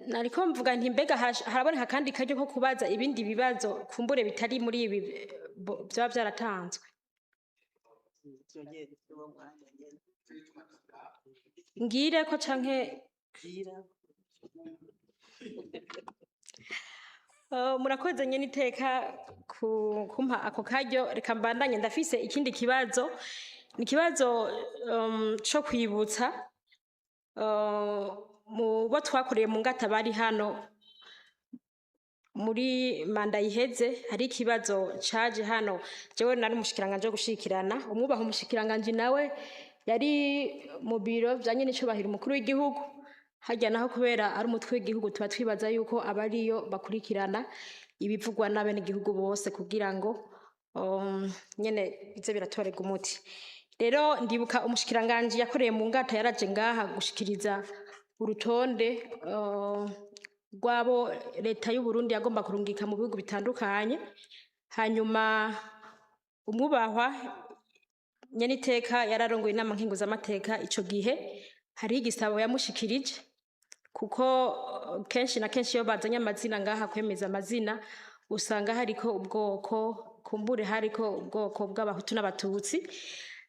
Nariko mvuga nti mbega haraboneka akandi karyo ko kubaza ibindi bibazo kumbure bitari muri ibi vyaba vyaratanzwe? Ngire ko canke murakoze nyene iteka kumpa ako karyo. Reka mbandanye, ndafise ikindi kibazo. Ni ikibazo co kwibutsa mu bo twakoreye mu ngata bari hano muri manda iheze. Hari ikibazo caje hano, jewe nari umushikiranganji wo gushikirana umwubaha umushikiranganji, nawe yari mu biro vya nyen'icubahiro umukuru w'igihugu. Harya naho kubera ari umutwe w'igihugu, tuba twibaza yuko aba ariyo bakurikirana ibivugwa n'abenegihugu bose kugira ngo nyene bize biratorerwa umuti. Rero ndibuka umushikiranganji yakoreye mu ngata yaraje ngaha gushikiriza urutonde rw'abo leta y'u Burundi yagomba kurungika mu bihugu bitandukanye. Hanyuma umwubahwa nyeniteka yararongoye inama nkenguzamateka ico gihe, hariho igisabo yamushikirije, kuko kenshi na kenshi iyo bazanye amazina ngaha kwemeza amazina, usanga hariko ubwoko, kumbure hariko ubwoko bw'abahutu n'abatutsi.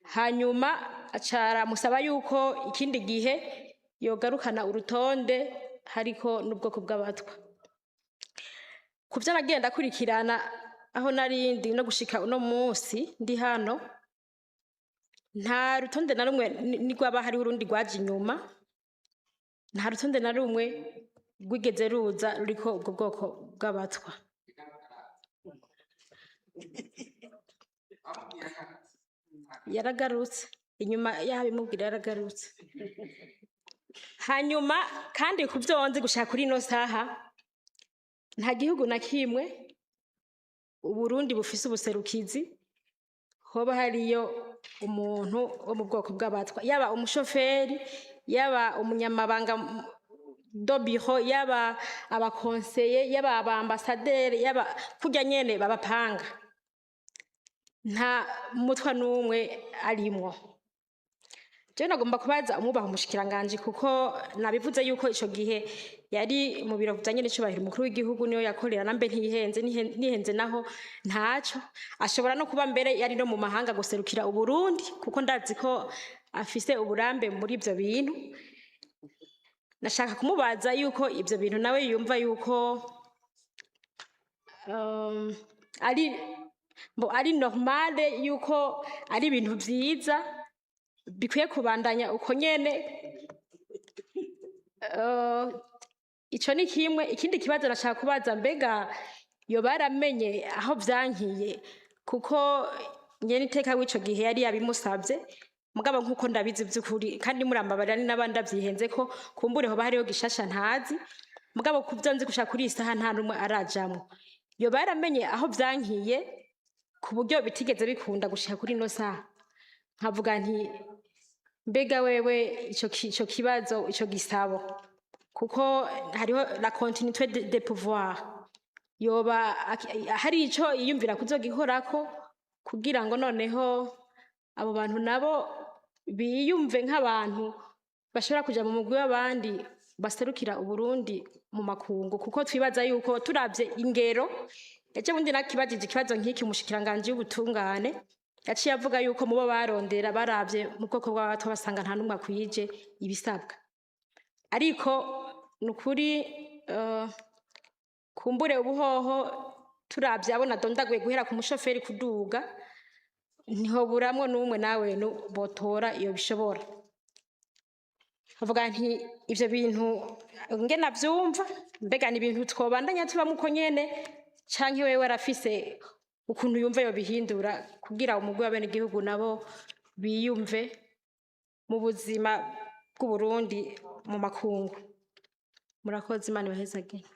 Hanyuma aca aramusaba yuko ikindi gihe yogarukana urutonde hariko n'ubwoko bw'abatwa. Ku vyo nagenda akurikirana aho narindi no gushika uno munsi ndi hano, nta rutonde na rumwe nirwaba hariho urundi rwaje inyuma, nta rutonde na rumwe rwigeze ruza ruriko ubwo bwoko bw'abatwa. Yaragarutse inyuma y'aho abimubwira, yaragarutse. Hanyuma kandi ku vyo nzi gushika kuri ino saha, nta gihugu na kimwe Uburundi bufise ubuserukizi hoba hariyo umuntu wo mu bwoko bw'abatwa, yaba umushoferi, yaba umunyamabanga do biro, yaba abakonseye, yaba abambasaderi, yaba kurya nyene babapanga, nta mutwa n'umwe arimwo. Jewe nagomba kubaza umwubaha umushikiranganji, kuko nabivuze yuko ico gihe yari mu biro vya nyen'icubahiro umukuru w'igihugu, niyo yakorera, nambe ntihenze ntihenze naho ntaco ashobora no kuba mbere yari no mu mahanga guserukira Uburundi, kuko ndazi ko afise uburambe muri ivyo bintu. Nashaka kumubaza yuko ivyo bintu nawe yumva yuko ari bo ari normale, yuko ari ibintu vyiza bikwiye kubandanya uko nyene. Ico ni kimwe. Ikindi kibazo nashaka kubaza, mbega yoba yaramenye aho vyankiye? Kuko nyene iteka w'ico gihe yari yabimusavye. Mugabo nkuko ndabizi vy'ukuri, kandi murambabarira ni n'abandi avyihenze ko kumbure hoba hariho gishasha ntazi, mugabo kuvyo nzi gushika kuri iyi saha nta n'umwe arajamwo. Yoba yaramenye aho vyankiye ku buryo bitigeze bikunda gushika kuri ino saha? Nkavuga nti mbega wewe ico kibazo, ico gisabo, kuko hariho la continuité de pouvoir, yoba hari ico yiyumvira kuzogikorako kugira ngo noneho abo bantu nabo biyumve nk'abantu bashobora kuja mu mugwi w'abandi baserukira Uburundi mu makungu? Kuko twibaza yuko turavye ingero, ejo bundi nakibajije ikibazo nk'iki umushikiranganji w'ubutungane. Yaciye avuga yuko mubo barondera, baravye mu bwoko bw'Abatwa, basanga nta n'umwe akwije ibisabwa. Ariko ni ukuri, kumbure ubuhoho turavye abo nadondaguye guhera ku mushoferi kuduga, ntihoburamwo n'umwe nawe botora iyo bishobora. Avuga nti ivyo bintu nge navyumva, mbega ni ibintu twobandanya tubamwo uko nyene, canke wewe arafise ukuntu yumva yobihindura kugira umugwi w'abenegihugu nabo biyumve mu buzima bw'Uburundi mu makungu? Murakoze, Imana ibahezagire.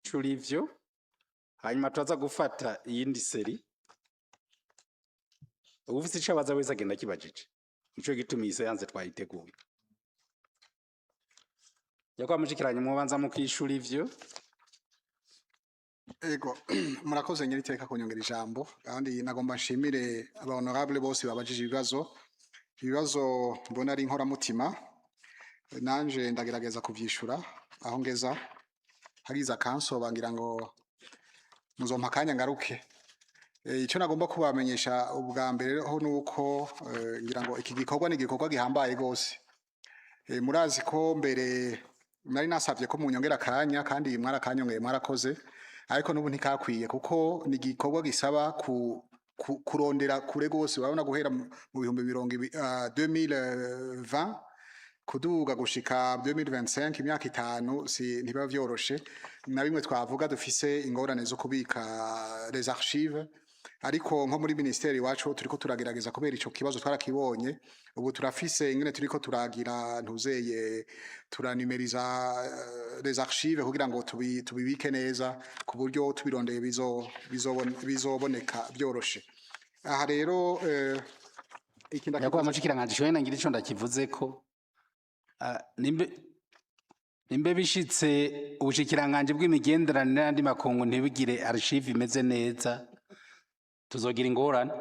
Cura ivyo, hanyuma turaza gufata iyindi série. Uwufise ico abaza wese agenda akibajije. Nico gituma iyi séance twayiteguye. Yakwa mushikiranye, mubanza mukishura ivyo. Ego, murakoze nyiriteka kunyongera ijambo. Kandi nagomba nshimire aba honorable bose babajije ibibazo. Ibibazo mbona ari inkoramutima, nanje ndagerageza kuvyishura aho ngeza. Hagize akansoba, ngira ngo muzompa akanya ngaruke. Ico nagomba kubamenyesha ubwa mbere ho nuko ngira ngo iki gikorwa ni igikorwa gihambaye gose. Murazi ko mbere nari nasavye ko munyongera akanya, kandi mwarakanyongeye, mwarakoze, ariko n'ubu ntikakwiye, kuko ni igikorwa gisaba kurondera kure gose. Urabona, guhera mu 2020, 2020 kuduga gushika 2025, imyaka 5, si ntibiba vyoroshe. Na bimwe twavuga, dufise ingorane zo kubika les archives, ariko nko muri ministeri iwacu turiko turagerageza, kubera ico kibazo twarakibonye. Ubu turafise ingene turiko turagira ntuzeye, turanumeriza les archives kugira ngo tubibike neza, ku buryo tubirondeye bizoboneka byoroshe. Aha rero iki Nyakubahwa ndakivuze. Mushikiranganji, shoye nangira ico ndakivuzeko. Nimbe bishitse ubushikiranganji bw'imigenderanire n'andi makungu ntibigire archive imeze neza, tuzogira ingorane,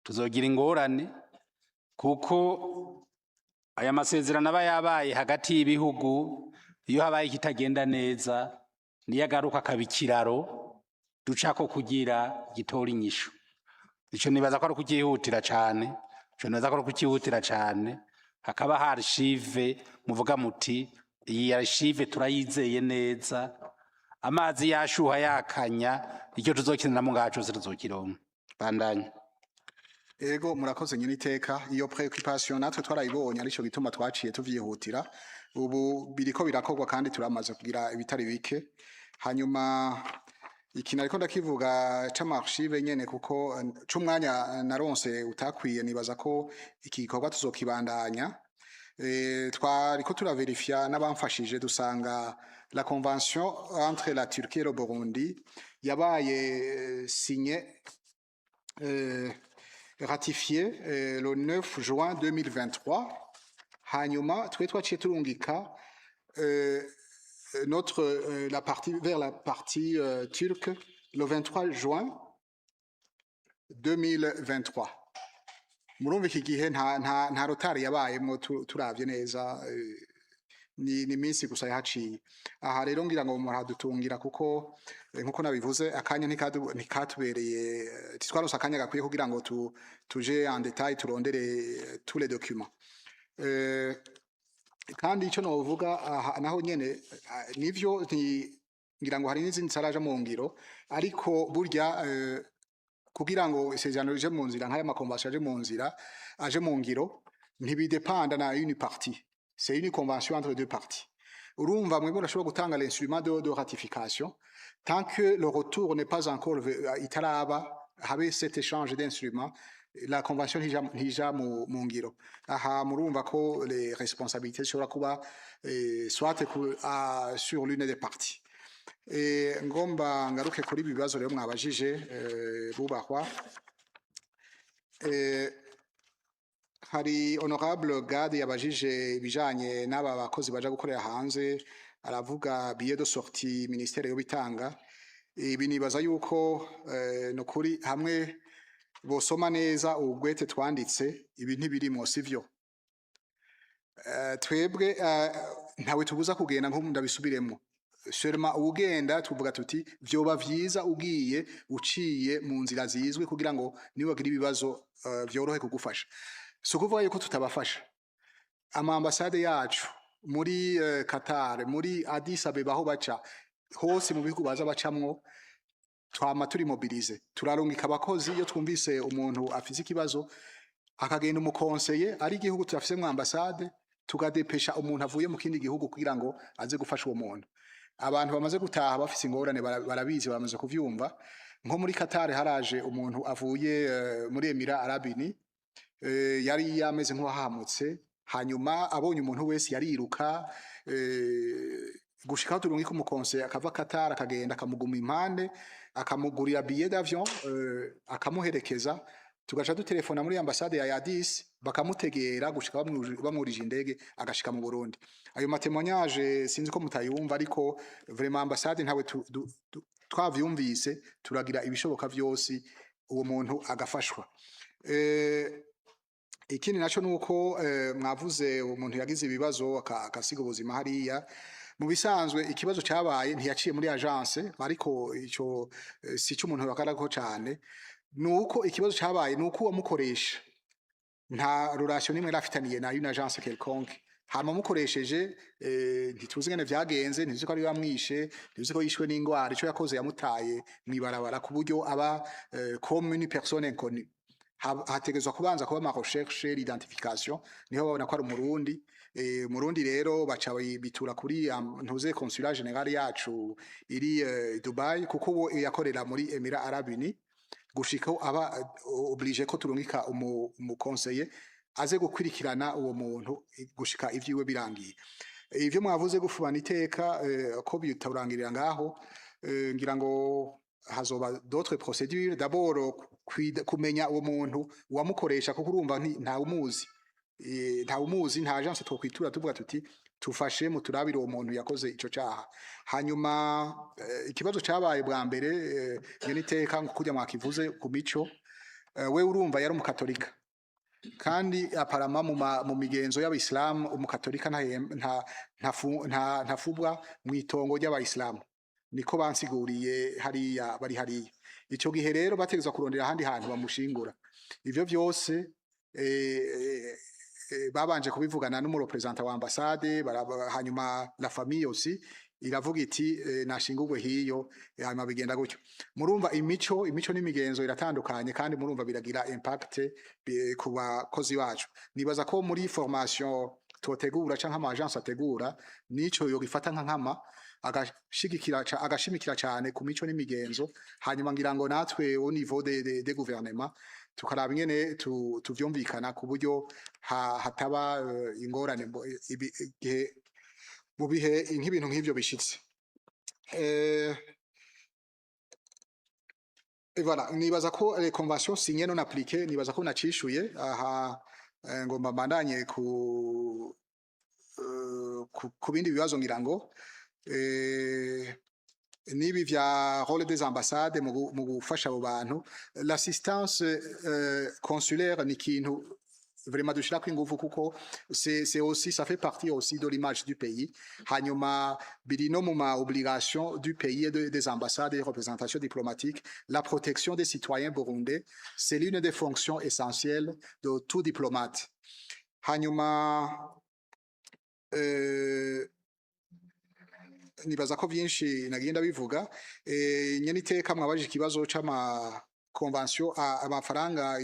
tuzogira ingorane, kuko aya masezerano aba yabaye hagati y'ibihugu, iyo habaye ikitagenda neza, niyo agaruka akaba ikiraro ducako kugira gitora inyishu. Ico nibaza ko ari ukucyihutira cane. Ico nibaza ko ari ukucyihutira cane, hakaba ha archive muvuga muti iyi archive turayizeye neza, amazi yashuha yakanya, icyo tuzokeneramo ngaha cose tuzokironka. Bandanya. Ego, murakoze nyine iteka. Iyo préoccupation natwe twarayibonye, arico gituma twaciye tuvyihutira. Ubu biriko birakorwa kandi turamaze kugira ibitari bike. Hanyuma iki nariko ndakivuga c'ama archive nyene, kuko c'umwanya naronse utakwiye. Nibaza ko iki gikorwa tuzokibandanya. Twariko turaverifya n'abamfashije, dusanga la convention entre la Turquie et le Burundi yabaye signée, ratifié le 9 juin 2023. Hanyuma twe twaciye turungika notre la partie vers la partie turque le 23 juin 2023. Murumva, iki gihe nta retard yabayemwo. Turavye neza, ni minsi gusa yahaciye. Aha rero ngira ngo muradutungira, kuko nkuko nabivuze, akanya ntikatubereye, titwaronse akanya gakwiye kugira ngo tuje en détail, turondere tous les documents. Kandi ico novuga aha naho nyene, nivyo, ngira ngo hari n'izindi zitaraja mu ngiro, ariko burya kugira ngo isezerano rije mu nzira, nk'aya ma convention aje mu nzira, aje mu ngiro, ntibidepanda na une partie, c'est une convention entre deux parties. Urumva, mwebwe murashobora gutanga l'instrument de ratification, tant que le retour n'est pas encore itaraba habe cet échange d'instruments, la convention ntija mu ngiro. Aha murumva ko les responsabilités zishobora kuba soit sur l'une des parties. Ngomba ngaruke kuri ibi bibazo rero mwabajije, bubahwa. Hari honorable Gade yabajije ibijanye n'aba bakozi baja gukorera hanze, aravuga billet de sortie ministère yo bitanga. Ibi nibaza yuko nukuri hamwe bosoma neza ubugwete twanditse, ibi ntibirimwo, sivyo. Twebwe ntawe tubuza kugenda, nko ndabisubiremo. Seulement ugenda tuvuga tuti vyoba vyiza ugiye uciye mu nzira zizwi kugira ngo niwagira ibibazo vyorohe kugufasha. Si ukuvuga yuko tutabafasha. Ama ambassade yacu muri Qatar, muri Addis Abeba, aho baca hose mu bihugu baza bacamwo, twama turi mobilisés, turarungika abakozi. Iyo twumvise umuntu afise ikibazo akagenda umu conseiller ari igihugu turafise mu ambassade, tugadépêcha umuntu avuye mu kindi gihugu kugira ngo aze gufasha uwo muntu. Abantu bamaze gutaha bafise ingorane barabizi, bamaze kuvyumva. Nko muri Qatar haraje umuntu avuye muri Emirats Arabes Unis, yari yameze nk'uwahamutse. Hanyuma abonye umuntu wese yariruka, gushika aho turungika umu conseiller akava Qatar, akagenda akamuguma impande, akamugurira billet d'avion, akamuherekeza. Tugaca dutelefona muri ambassade ya Addis, bakamutegera gushika bamwurije indege agashika mu Burundi. Ayo ma témoignage sinzi ko mutayumva, ariko vraiment ambassade ntawe twavyumvise, turagira ibishoboka vyose uwo muntu agafashwa. Ikindi naco nuko mwavuze umuntu yagize ibibazo akasiga ubuzima hariya. Mu bisanzwe ikibazo cyabaye ntiyaciye muri agence, ariko ico si cyo umuntu yakarako cane. Nuko ikibazo cyabaye nuko uwamukoresha nta relation nimwe yarafitaniye na une agence quelconque. Hama mukoresheje, ntituzi ingene vyagenze, ntituzi ko ari bamwishe, ntituzi ko yishwe n'ingwara. Ico yakoze yamutaye mw'ibarabara ku buryo aba comme une personne inconnue. Hategerezwa kubanza kuba ama recherche, l'identification, niho babona ko ari Umurundi. Umurundi rero baca bitura kuri ntuze consulat général yacu iri Dubai, kuko uwo yakorera muri Emirats Arabes Unis, gushika aba obligé ko turungika umu conseiller aze gukwirikirana uwo muntu gushika ivyiwe birangiye. Ivyo mwavuze gufubana iteka, ko biturangirira ngaho, ngira ngo hazoba d'autres procédures. D'abord kumenya uwo muntu uwamukoresha, kuko urumva nta umuzi, nta umuzi, nta agence twokwitura tuvuga tuti tufashe muturabire uwo muntu yakoze ico caha. Hanyuma ikibazo cabaye bwa mbere, nyene iteka ngo kurya mwakivuze ku mico, we urumva yari umukatolika, kandi aparama mu migenzo y'abayisilamu umukatolika ntafubwa mw'itongo ry'abayisilamu. Niko bansiguriye hariya bari hariya. Ico gihe rero bategerezwa kurondera ahandi hantu bamushingura. Ivyo vyose babanje kubivugana n'umu représentant wa ambassade, hanyuma la famille aussi iravuga iti nashingurwe hiyo. Hanyuma bigenda gutyo. Murumva imico n'imigenzo iratandukanye, kandi murumva biragira impact ku bakozi bacu. Nibaza ko muri formation totegura canke ama agence ategura, nico yogifata nka nkama, agashigikira agashimikira cyane ku mico n'imigenzo. Hanyuma ngira ngo natwe au niveau de gouvernement tukaraba ingene tuvyumvikana ku buryo hataba ingorane igihe mu bihe nk'ibintu nk'ivyo bishitse. Et voilà, nibaza ko les conventions signées non appliquées, nibaza ko nacishuye aha. Ngomba mbandanye ku bindi bibazo. Ngira ngo nibi vya rôle des ambassades mu gufasha abo bantu, l'assistance consulaire ni ikintu vraiment dushirako ingufu, kuko c'est aussi, ça fait partie aussi de l'image du pays. Hanyuma biri no mu ma obligation du pays et des ambassades et représentations diplomatiques. La protection des citoyens burundais, c'est l'une des fonctions essentielles de tout diplomate. Hanyuma nibaza ko vyinshi nagiye ndabivuga. Nyene iteka mwabajije ikibazo c'ama convention, amafaranga,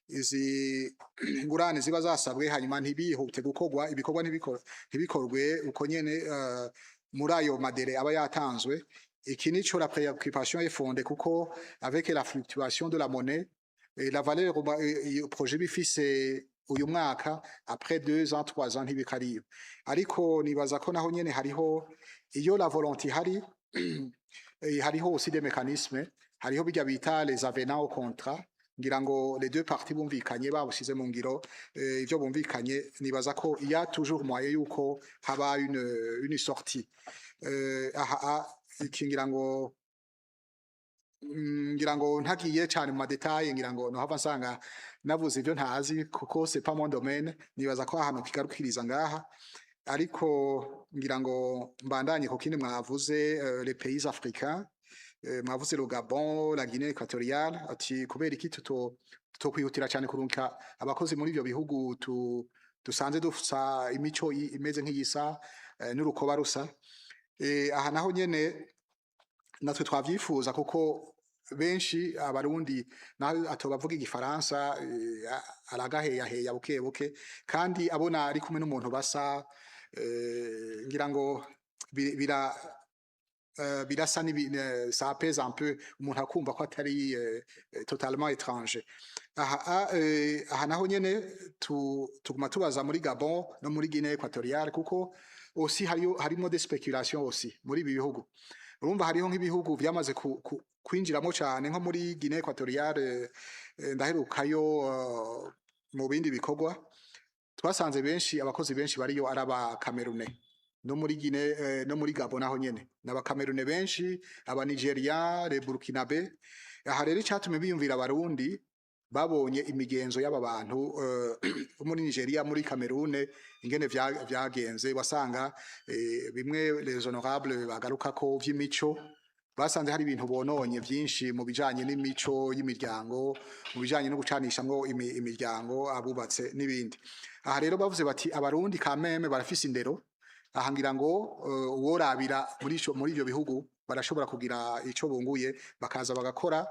izi ngurane ziba zasabwe hanyuma ntibihute gukorwa, ibikorwa ntibikorwe uko nyene muri ayo ma délais aba yatanzwe. Iki nico la préoccupation est fondée, kuko avec la fluctuation de la monnaie et la valeur iyo projet bifise uyu mwaka, après 2 ans, 3 ans ntibikariyo. Ariko nibaza ko naho nyene hariho, iyo la volonté ihari, hariho aussi des mécanismes, hariho bijya bita les avenants au contrat. Ngira ngo les deux parties bumvikanye, babushize mu ngiro ivyo bumvikanye, nibaza ko il y a toujours moyen yuko haba une sortie. Aha iki ngira ngo ntagiye cyane mu ma détails, ngira ngo nohava nsanga navuze ibyo ntazi, kuko c'est pas mon domaine. Nibaza ko ahantu kigarukiriza ngaha. Ariko ngira ngo mbandanye ku kindi mwavuze, les pays africains, mwavuze le Gabon, la Guinée équatoriale, ati kubera iki tutokwihutira cyane kurunka abakozi muri ivyo bihugu dusanze dusa imico imeze nk'iyisa, n'urukoba rusa. Aha naho nyene natwe twavyifuza, kuko benshi Abarundi naho atobavuga igifaransa, aragaheyaheya buke buke, kandi abona ari kumwe n'umuntu basa, ngira ngo birasa ça apaise un peu, umuntu akumva ko atari totalement étranger. Aha naho nyene tuguma tubaza muri Gabon no muri Guinée équatoriale, kuko aussi hariyo harimo des spéculations aussi muri ibi bihugu. Urumva hariho nk'ibihugu vyamaze kwinjiramo cane, nko muri Guinée équatoriale, ndaherukayo mu bindi bikorwa, twasanze benshi, abakozi benshi bariyo ari aba Camerounais. No muri Guinée, no muri Gabon naho nyene n'aba Camerounais benshi, aba Nigeria, les Burkinabé. Aha rero icatumye biyumvira Abarundi, babonye imigenzo y'aba bantu bo muri Nigeria, muri Cameroon, ingene vyagenze. Wasanga bimwe les honorables bagaruka ko vy'imico, basanze hari ibintu bononye vyinshi mu bijanye n'imico y'imiryango, mu bijanye no gucanishamwo imiryango, abubatse n'ibindi. Aha rero bavuze bati Abarundi kameme barafise indero. Aha ngira ngo uworabira muri ivyo bihugu barashobora kugira ico bunguye, bakaza bagakora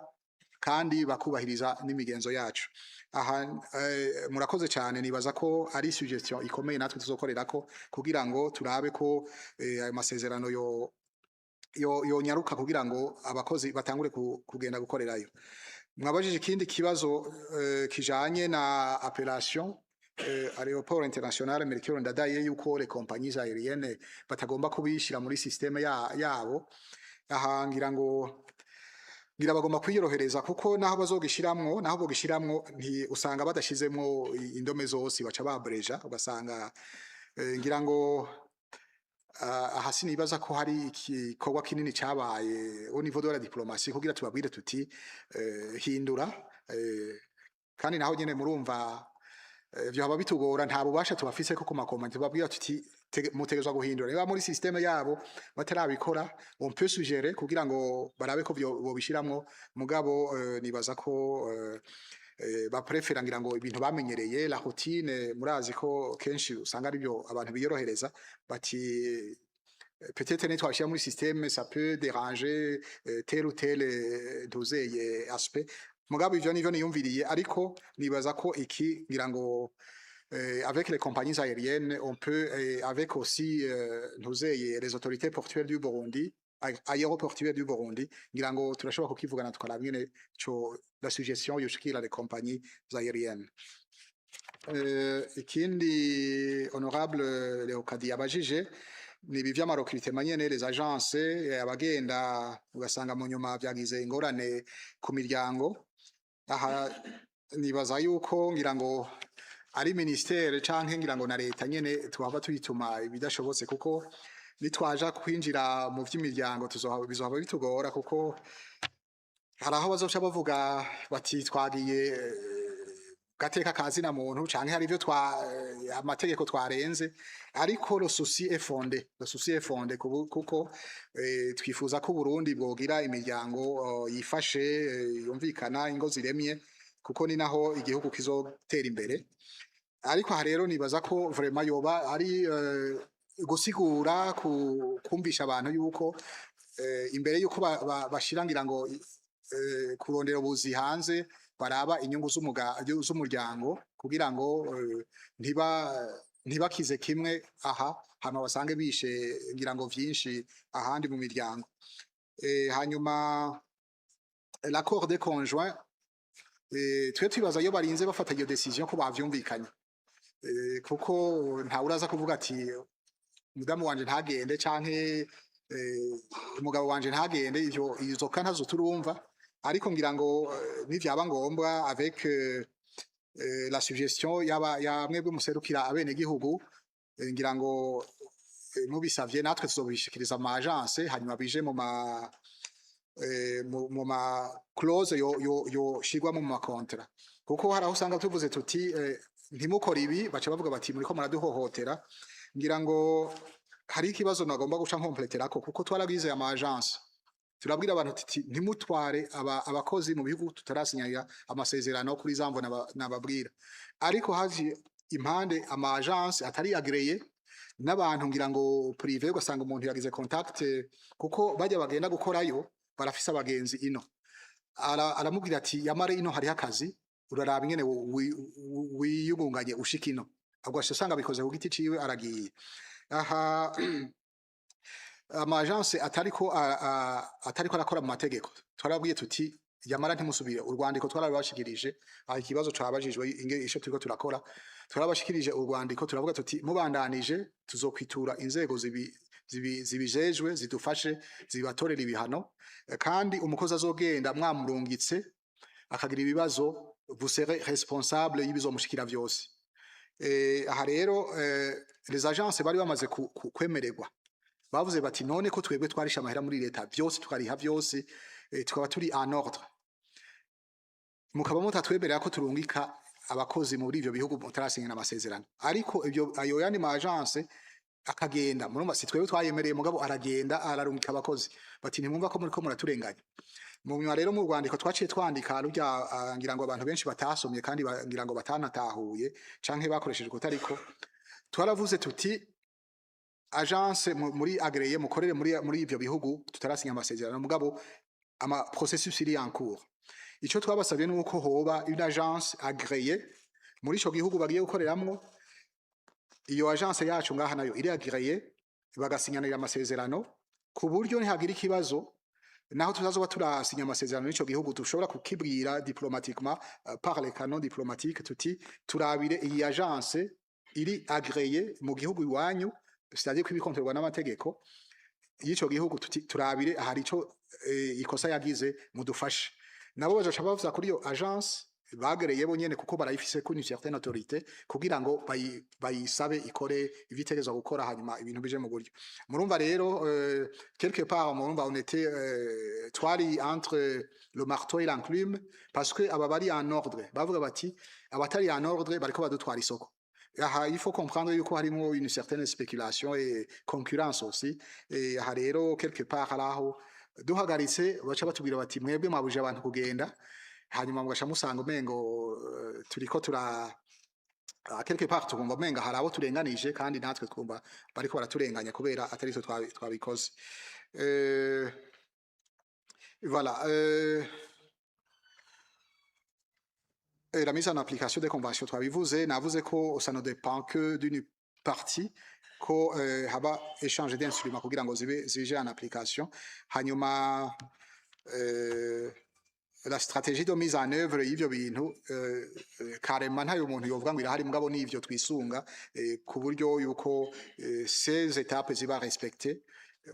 kandi bakubahiriza n'imigenzo yacu. Aha murakoze cyane, nibaza ko ari suggestion ikomeye natwe tuzokorerako kugira ngo turabe ko ayo masezerano yo yonyaruka kugira ngo abakozi batangure kugenda gukorerayo. Mwabajije ikindi kibazo kijanye na appellation aéroport international Melchior Ndadaye, yuko les compagnies aériennes batagomba kubishira muri système yabo. Aha ngira ngo ngira bagomba kwiyorohereza, kuko naho bazogishiramwo, naho bogishiramwo, nti usanga badashizemwo indome zose, baca babreja, ugasanga ngira ngo aha sinibaza ko hari igikorwa kinini cabaye au niveau de la diplomatie kugira tubabwire tuti hindura. Kandi naho nyene murumva vyohaba bitugora, nta bubasha tubafise ko ku makompanyi tubabwira tuti mutegerezwa guhindura. Niba muri système yabo batarabikora, on peut suggérer kugira ngo barabe ko bobishiramwo, mugabo nibaza ko baprefera ngira ngo ibintu bamenyereye, la routine. Murazi ko kenshi usanga aribyo abantu biyorohereza, bati peut-être nitwabishyira muri système, ça peut déranger tel ou tel ntuzeye aspect. Mugabo ivyo nivyo niyumviriye, ariko nibaza ko iki ngira ngo avec les compagnies aériennes, on peut, avec aussi ntuzeye les autorités portuaires du Burundi, aéroportuaires du Burundi, ngira ngo turashobora kukivugana tukaraba ingene co la suggestion yoshikira les compagnies aériennes. Ikindi honorable Leokadi yabajije ni ibi vy'ama recrutement nyene, les agences, abagenda ugasanga mu nyuma vyagize ingorane ku miryango. Aha nibaza yuko ngira ngo ari ministère canke ngira ngo na leta nyene tuhava tuyituma ibidashobotse, kuko nitwaja kwinjira mu vy'imiryango tuzohava bizohava bitugora, kuko hari aho bazoca bavuga bati twagiye gateka kazina muntu, canke hari ivyo twa amategeko twarenze. Ariko le souci est fondé, le souci est fondé, kuko twifuza ko Burundi bwogira imiryango yifashe, yumvikana, ingo ziremye, kuko ni naho igihugu kizotera imbere. Ariko aha rero nibaza ko vraiment yoba ari gusigura, kumvisha abantu yuko imbere yuko bashira ngira ngo kurondera ubuzi hanze, baraba inyungu z'umuryango kugira ngo ntibakize kimwe aha, hama basange bishe ngira ngo vyinshi ahandi mu miryango. Hanyuma l'accord des conjoints, twe twibaza iyo barinze bafata iyo décision ko bavyumvikanye, kuko ntawe uraza kuvuga ati umudamu wanje ntagende canke umugabo wanje ntagende. Ivyo izo ka ntazo turumva, ariko ngira ngo nivyaba ngombwa, avec la suggestion yaba ya mwebwe muserukira abene gihugu, ngira ngo mubisavye natwe tuzobishikiriza ama agence, hanyuma bije mu ma clause yo shirwa mu ma contrat, kuko hari aho usanga tuvuze tuti ntimukore ibi, baca bavuga bati muriko muraduhohotera. Ngira ngo hari ikibazo nagomba guca nkompleterako, kuko twaragize ama agence, turabwira abantu tuti ntimutware abakozi mu bihugu tutarasinyira amasezerano kuri za mvo nababwira. Ariko haje impande ama agence atari agréé n'abantu, ngira ngo privé, ugasanga umuntu yagize contact, kuko bajya bagenda gukorayo barafise abagenzi ino. Aramubwira ati yamare ino hariho akazi, uraraba ingene wiyungunganye ushika ino. Ubwo aca usanga abikoze ku giti ciwe, aragiye. Aha ama agence atariko arakora mu mategeko, twarabwiye tuti yamara ntimusubire. Urwandiko twarabashikirije. Aha ikibazo cabajijwe inge ico turiko turakora, twarabashikirije urwandiko, turavuga tuti mubandanije tuzokwitura inzego zibijejwe zidufashe zibatorera ibihano. Kandi umukozi azogenda mwamurungitse akagira ibibazo, vous serez responsable y'ibizomushikira vyose. Aha rero les agences bari bamaze kwemererwa bavuze bati none ko twebwe twarisha amahera muri leta vyose, tukariha vyose, tukaba turi en ordre, mukaba mutatwemerera ko turungika abakozi muri ivyo bihugu mutarasinyana amasezerano, ariko ivyo ayo yandi ma agence akagenda, murumva si twebwe twayemereye, mugabo aragenda ararungika abakozi, bati ntimwumva ko muriko muraturenganya. Mu nyuma rero mu rwandiko twaciye twandika rurya, ngira ngo abantu benshi batasomye kandi ngira ngo batanatahuye canke bakoresheje kutariko, twaravuze tuti agence muri agréé mukorere muri ivyo bihugu tutarasinya amasezerano, mugabo ama processus iri en cours. Ico twabasabye nuko hoba une agence agréée muri ico gihugu bagiye gukoreramwo, iyo agence yacu ngaha nayo iri agréée, bagasinyanira amasezerano, ku buryo nihagira ikibazo, naho tutazoba turasinya amasezerano n'ico gihugu, dushobora kukibwira diplomatiquement, par les canaux diplomatiques, tuti turabire iyi agence iri agréée mu gihugu iwanyu, c'est-à-dire ko ibikontorwa n'amategeko y'ico gihugu, tuti turabire ahari ico ikosa yagize, mudufashe. Nabo bazoca bavuza kuri iyo agence bagereye bo nyene, kuko barayifise kuri une certaine autorité, kugira ngo bayisabe ikore ivitegerezwa gukora, hanyuma ibintu bije mu buryo. Murumva rero quelque part, murumva on était twari entre le marteau et l'enclume, parce que aba bari en ordre bavuga bati abatari en ordre bariko badutwara isoko. Aha il faut comprendre yuko harimo une certaine spéculation et concurrence aussi. Et aha rero quelque part hari aho duhagaritse baca batubwira bati mwebwe mwabuje abantu kugenda, hanyuma mugaca musanga umengo turiko tura quelque part tukumva umenga hari abo turenganije, kandi natwe twumva bariko baraturenganya kubera atari twe twabikoze. Voilà. Et la mise en application des conventions, twabivuze, navuze ko ça ne dépend que d'une partie, ko haba échange d'instruments kugira ngo zibe zije en application. Hanyuma la stratégie de mise en œuvre y'ivyo bintu, carrément ntayo umuntu yovuga ngo irahari, mugabo n'ivyo twisunga ku buryo yuko ces étapes ziba respectées.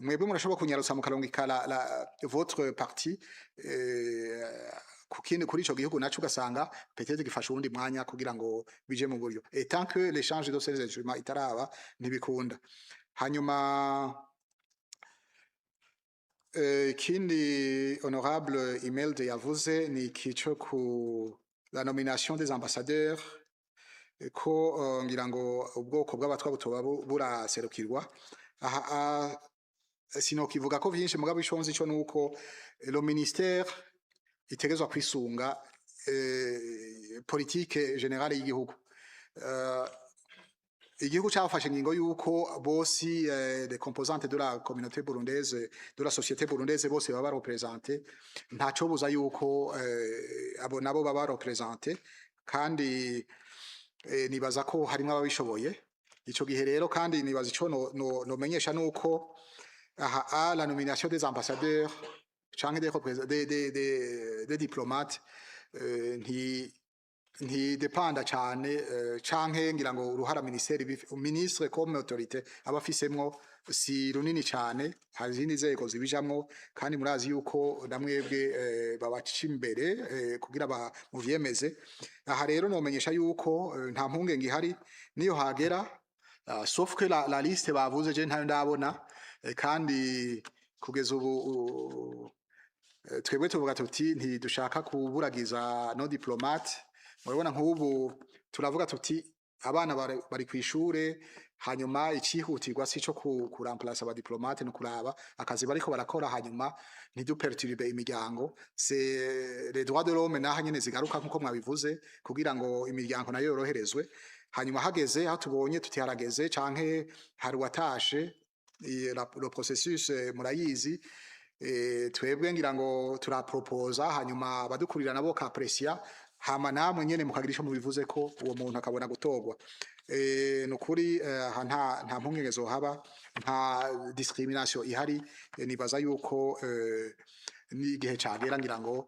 Mwebwe murashobora kunyarutsa mukarungika la votre partie ku kindi, kuri ico gihugu naco ugasanga peut-être gifasha uwundi mwanya kugira ngo bije mu buryo. Et tant que l'échange de ces instruments itaraba, ntibikunda. Hanyuma ikindi honorable Imelda yavuze ni iki co ku la nomination des ambassadeurs, ko ngira ngo ubwoko bw'abatwa butoba buraserukirwa. Aha sinokivuga ko vyinshi, mugabo ico nzi co nuko le ministère itegerezwa kwisunga politique générale y'igihugu. Igihugu cyafashe ingingo yuko bose les composantes de la communauté burundaise, de la société burundaise, bose baba représentés, ntaco buza yuko abo nabo baba représentés. Kandi nibaza ko harimwo ababishoboye ico gihe rero. Kandi nibaza ico no menyesha nuko aha à la nomination des ambassadeurs canke des, représ- des, des, des, des diplomates ntidepanda cane canke ngira ngo uruhara ministère, ministre comme autorité aba afisemwo si runini cane. Hari izindi nzego zibijamwo, kandi murazi yuko namwebwe babaca imbere kugira muvyemeze. Aha rero nomenyesha yuko nta mpungenge ihari niyo hagera, sauf que la liste bavuze je ntayo ndabona. Kandi kugeza ubu twebwe tuvuga tuti ntidushaka kuburagiza nos diplomates. Murabona nk'ubu turavuga tuti abana bari kw'ishure. Hanyuma icihutirwa si ico ku remplacer aba diplomates, no kuraba akazi bariko barakora, hanyuma ntidu perturbe imiryango. C'est les droits de l'homme naha nyene zigaruka, nkuko mwabivuze, kugira ngo imiryango nayo yoroherezwe. Hanyuma hageze aho tubonye tuti harageze canke hari uwatashe, le processus murayizi. Twebwe ngira ngo tura proposa, hanyuma abadukurira nabo ka apprécier, hama namwe nyene mukagira ico mubivuze ko uwo muntu akabona gutorwa. Nukuri aha nta mpungenge zohaba, nta discrimination ihari. Nibaza yuko n'igihe cagera ngira ngo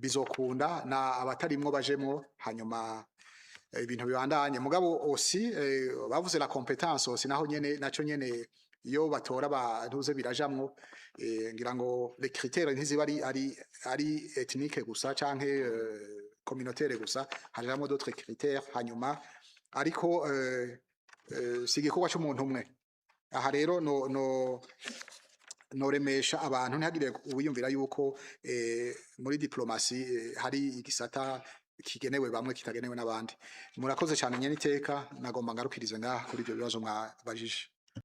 bizokunda na abatarimwo bajemwo, hanyuma ibintu bibandanye. Mugabo aussi bavuze la compétence aussi, naho nyene naco nyene iyo batora abantu birajamwo. Ngira ngo les critères ntiziba ari ethnique gusa canke communautaire gusa, hajamwo d'autres critères. Hanyuma ariko si igikorwa c'umuntu umwe. Aha rero no noremesha abantu ntihagire uwiyumvira yuko muri diplomatie hari igisata kigenewe bamwe kitagenewe n'abandi. Murakoze cyane, nyene iteka. Nagomba ngarukirize ngaha kuri ibyo bibazo mwabajije.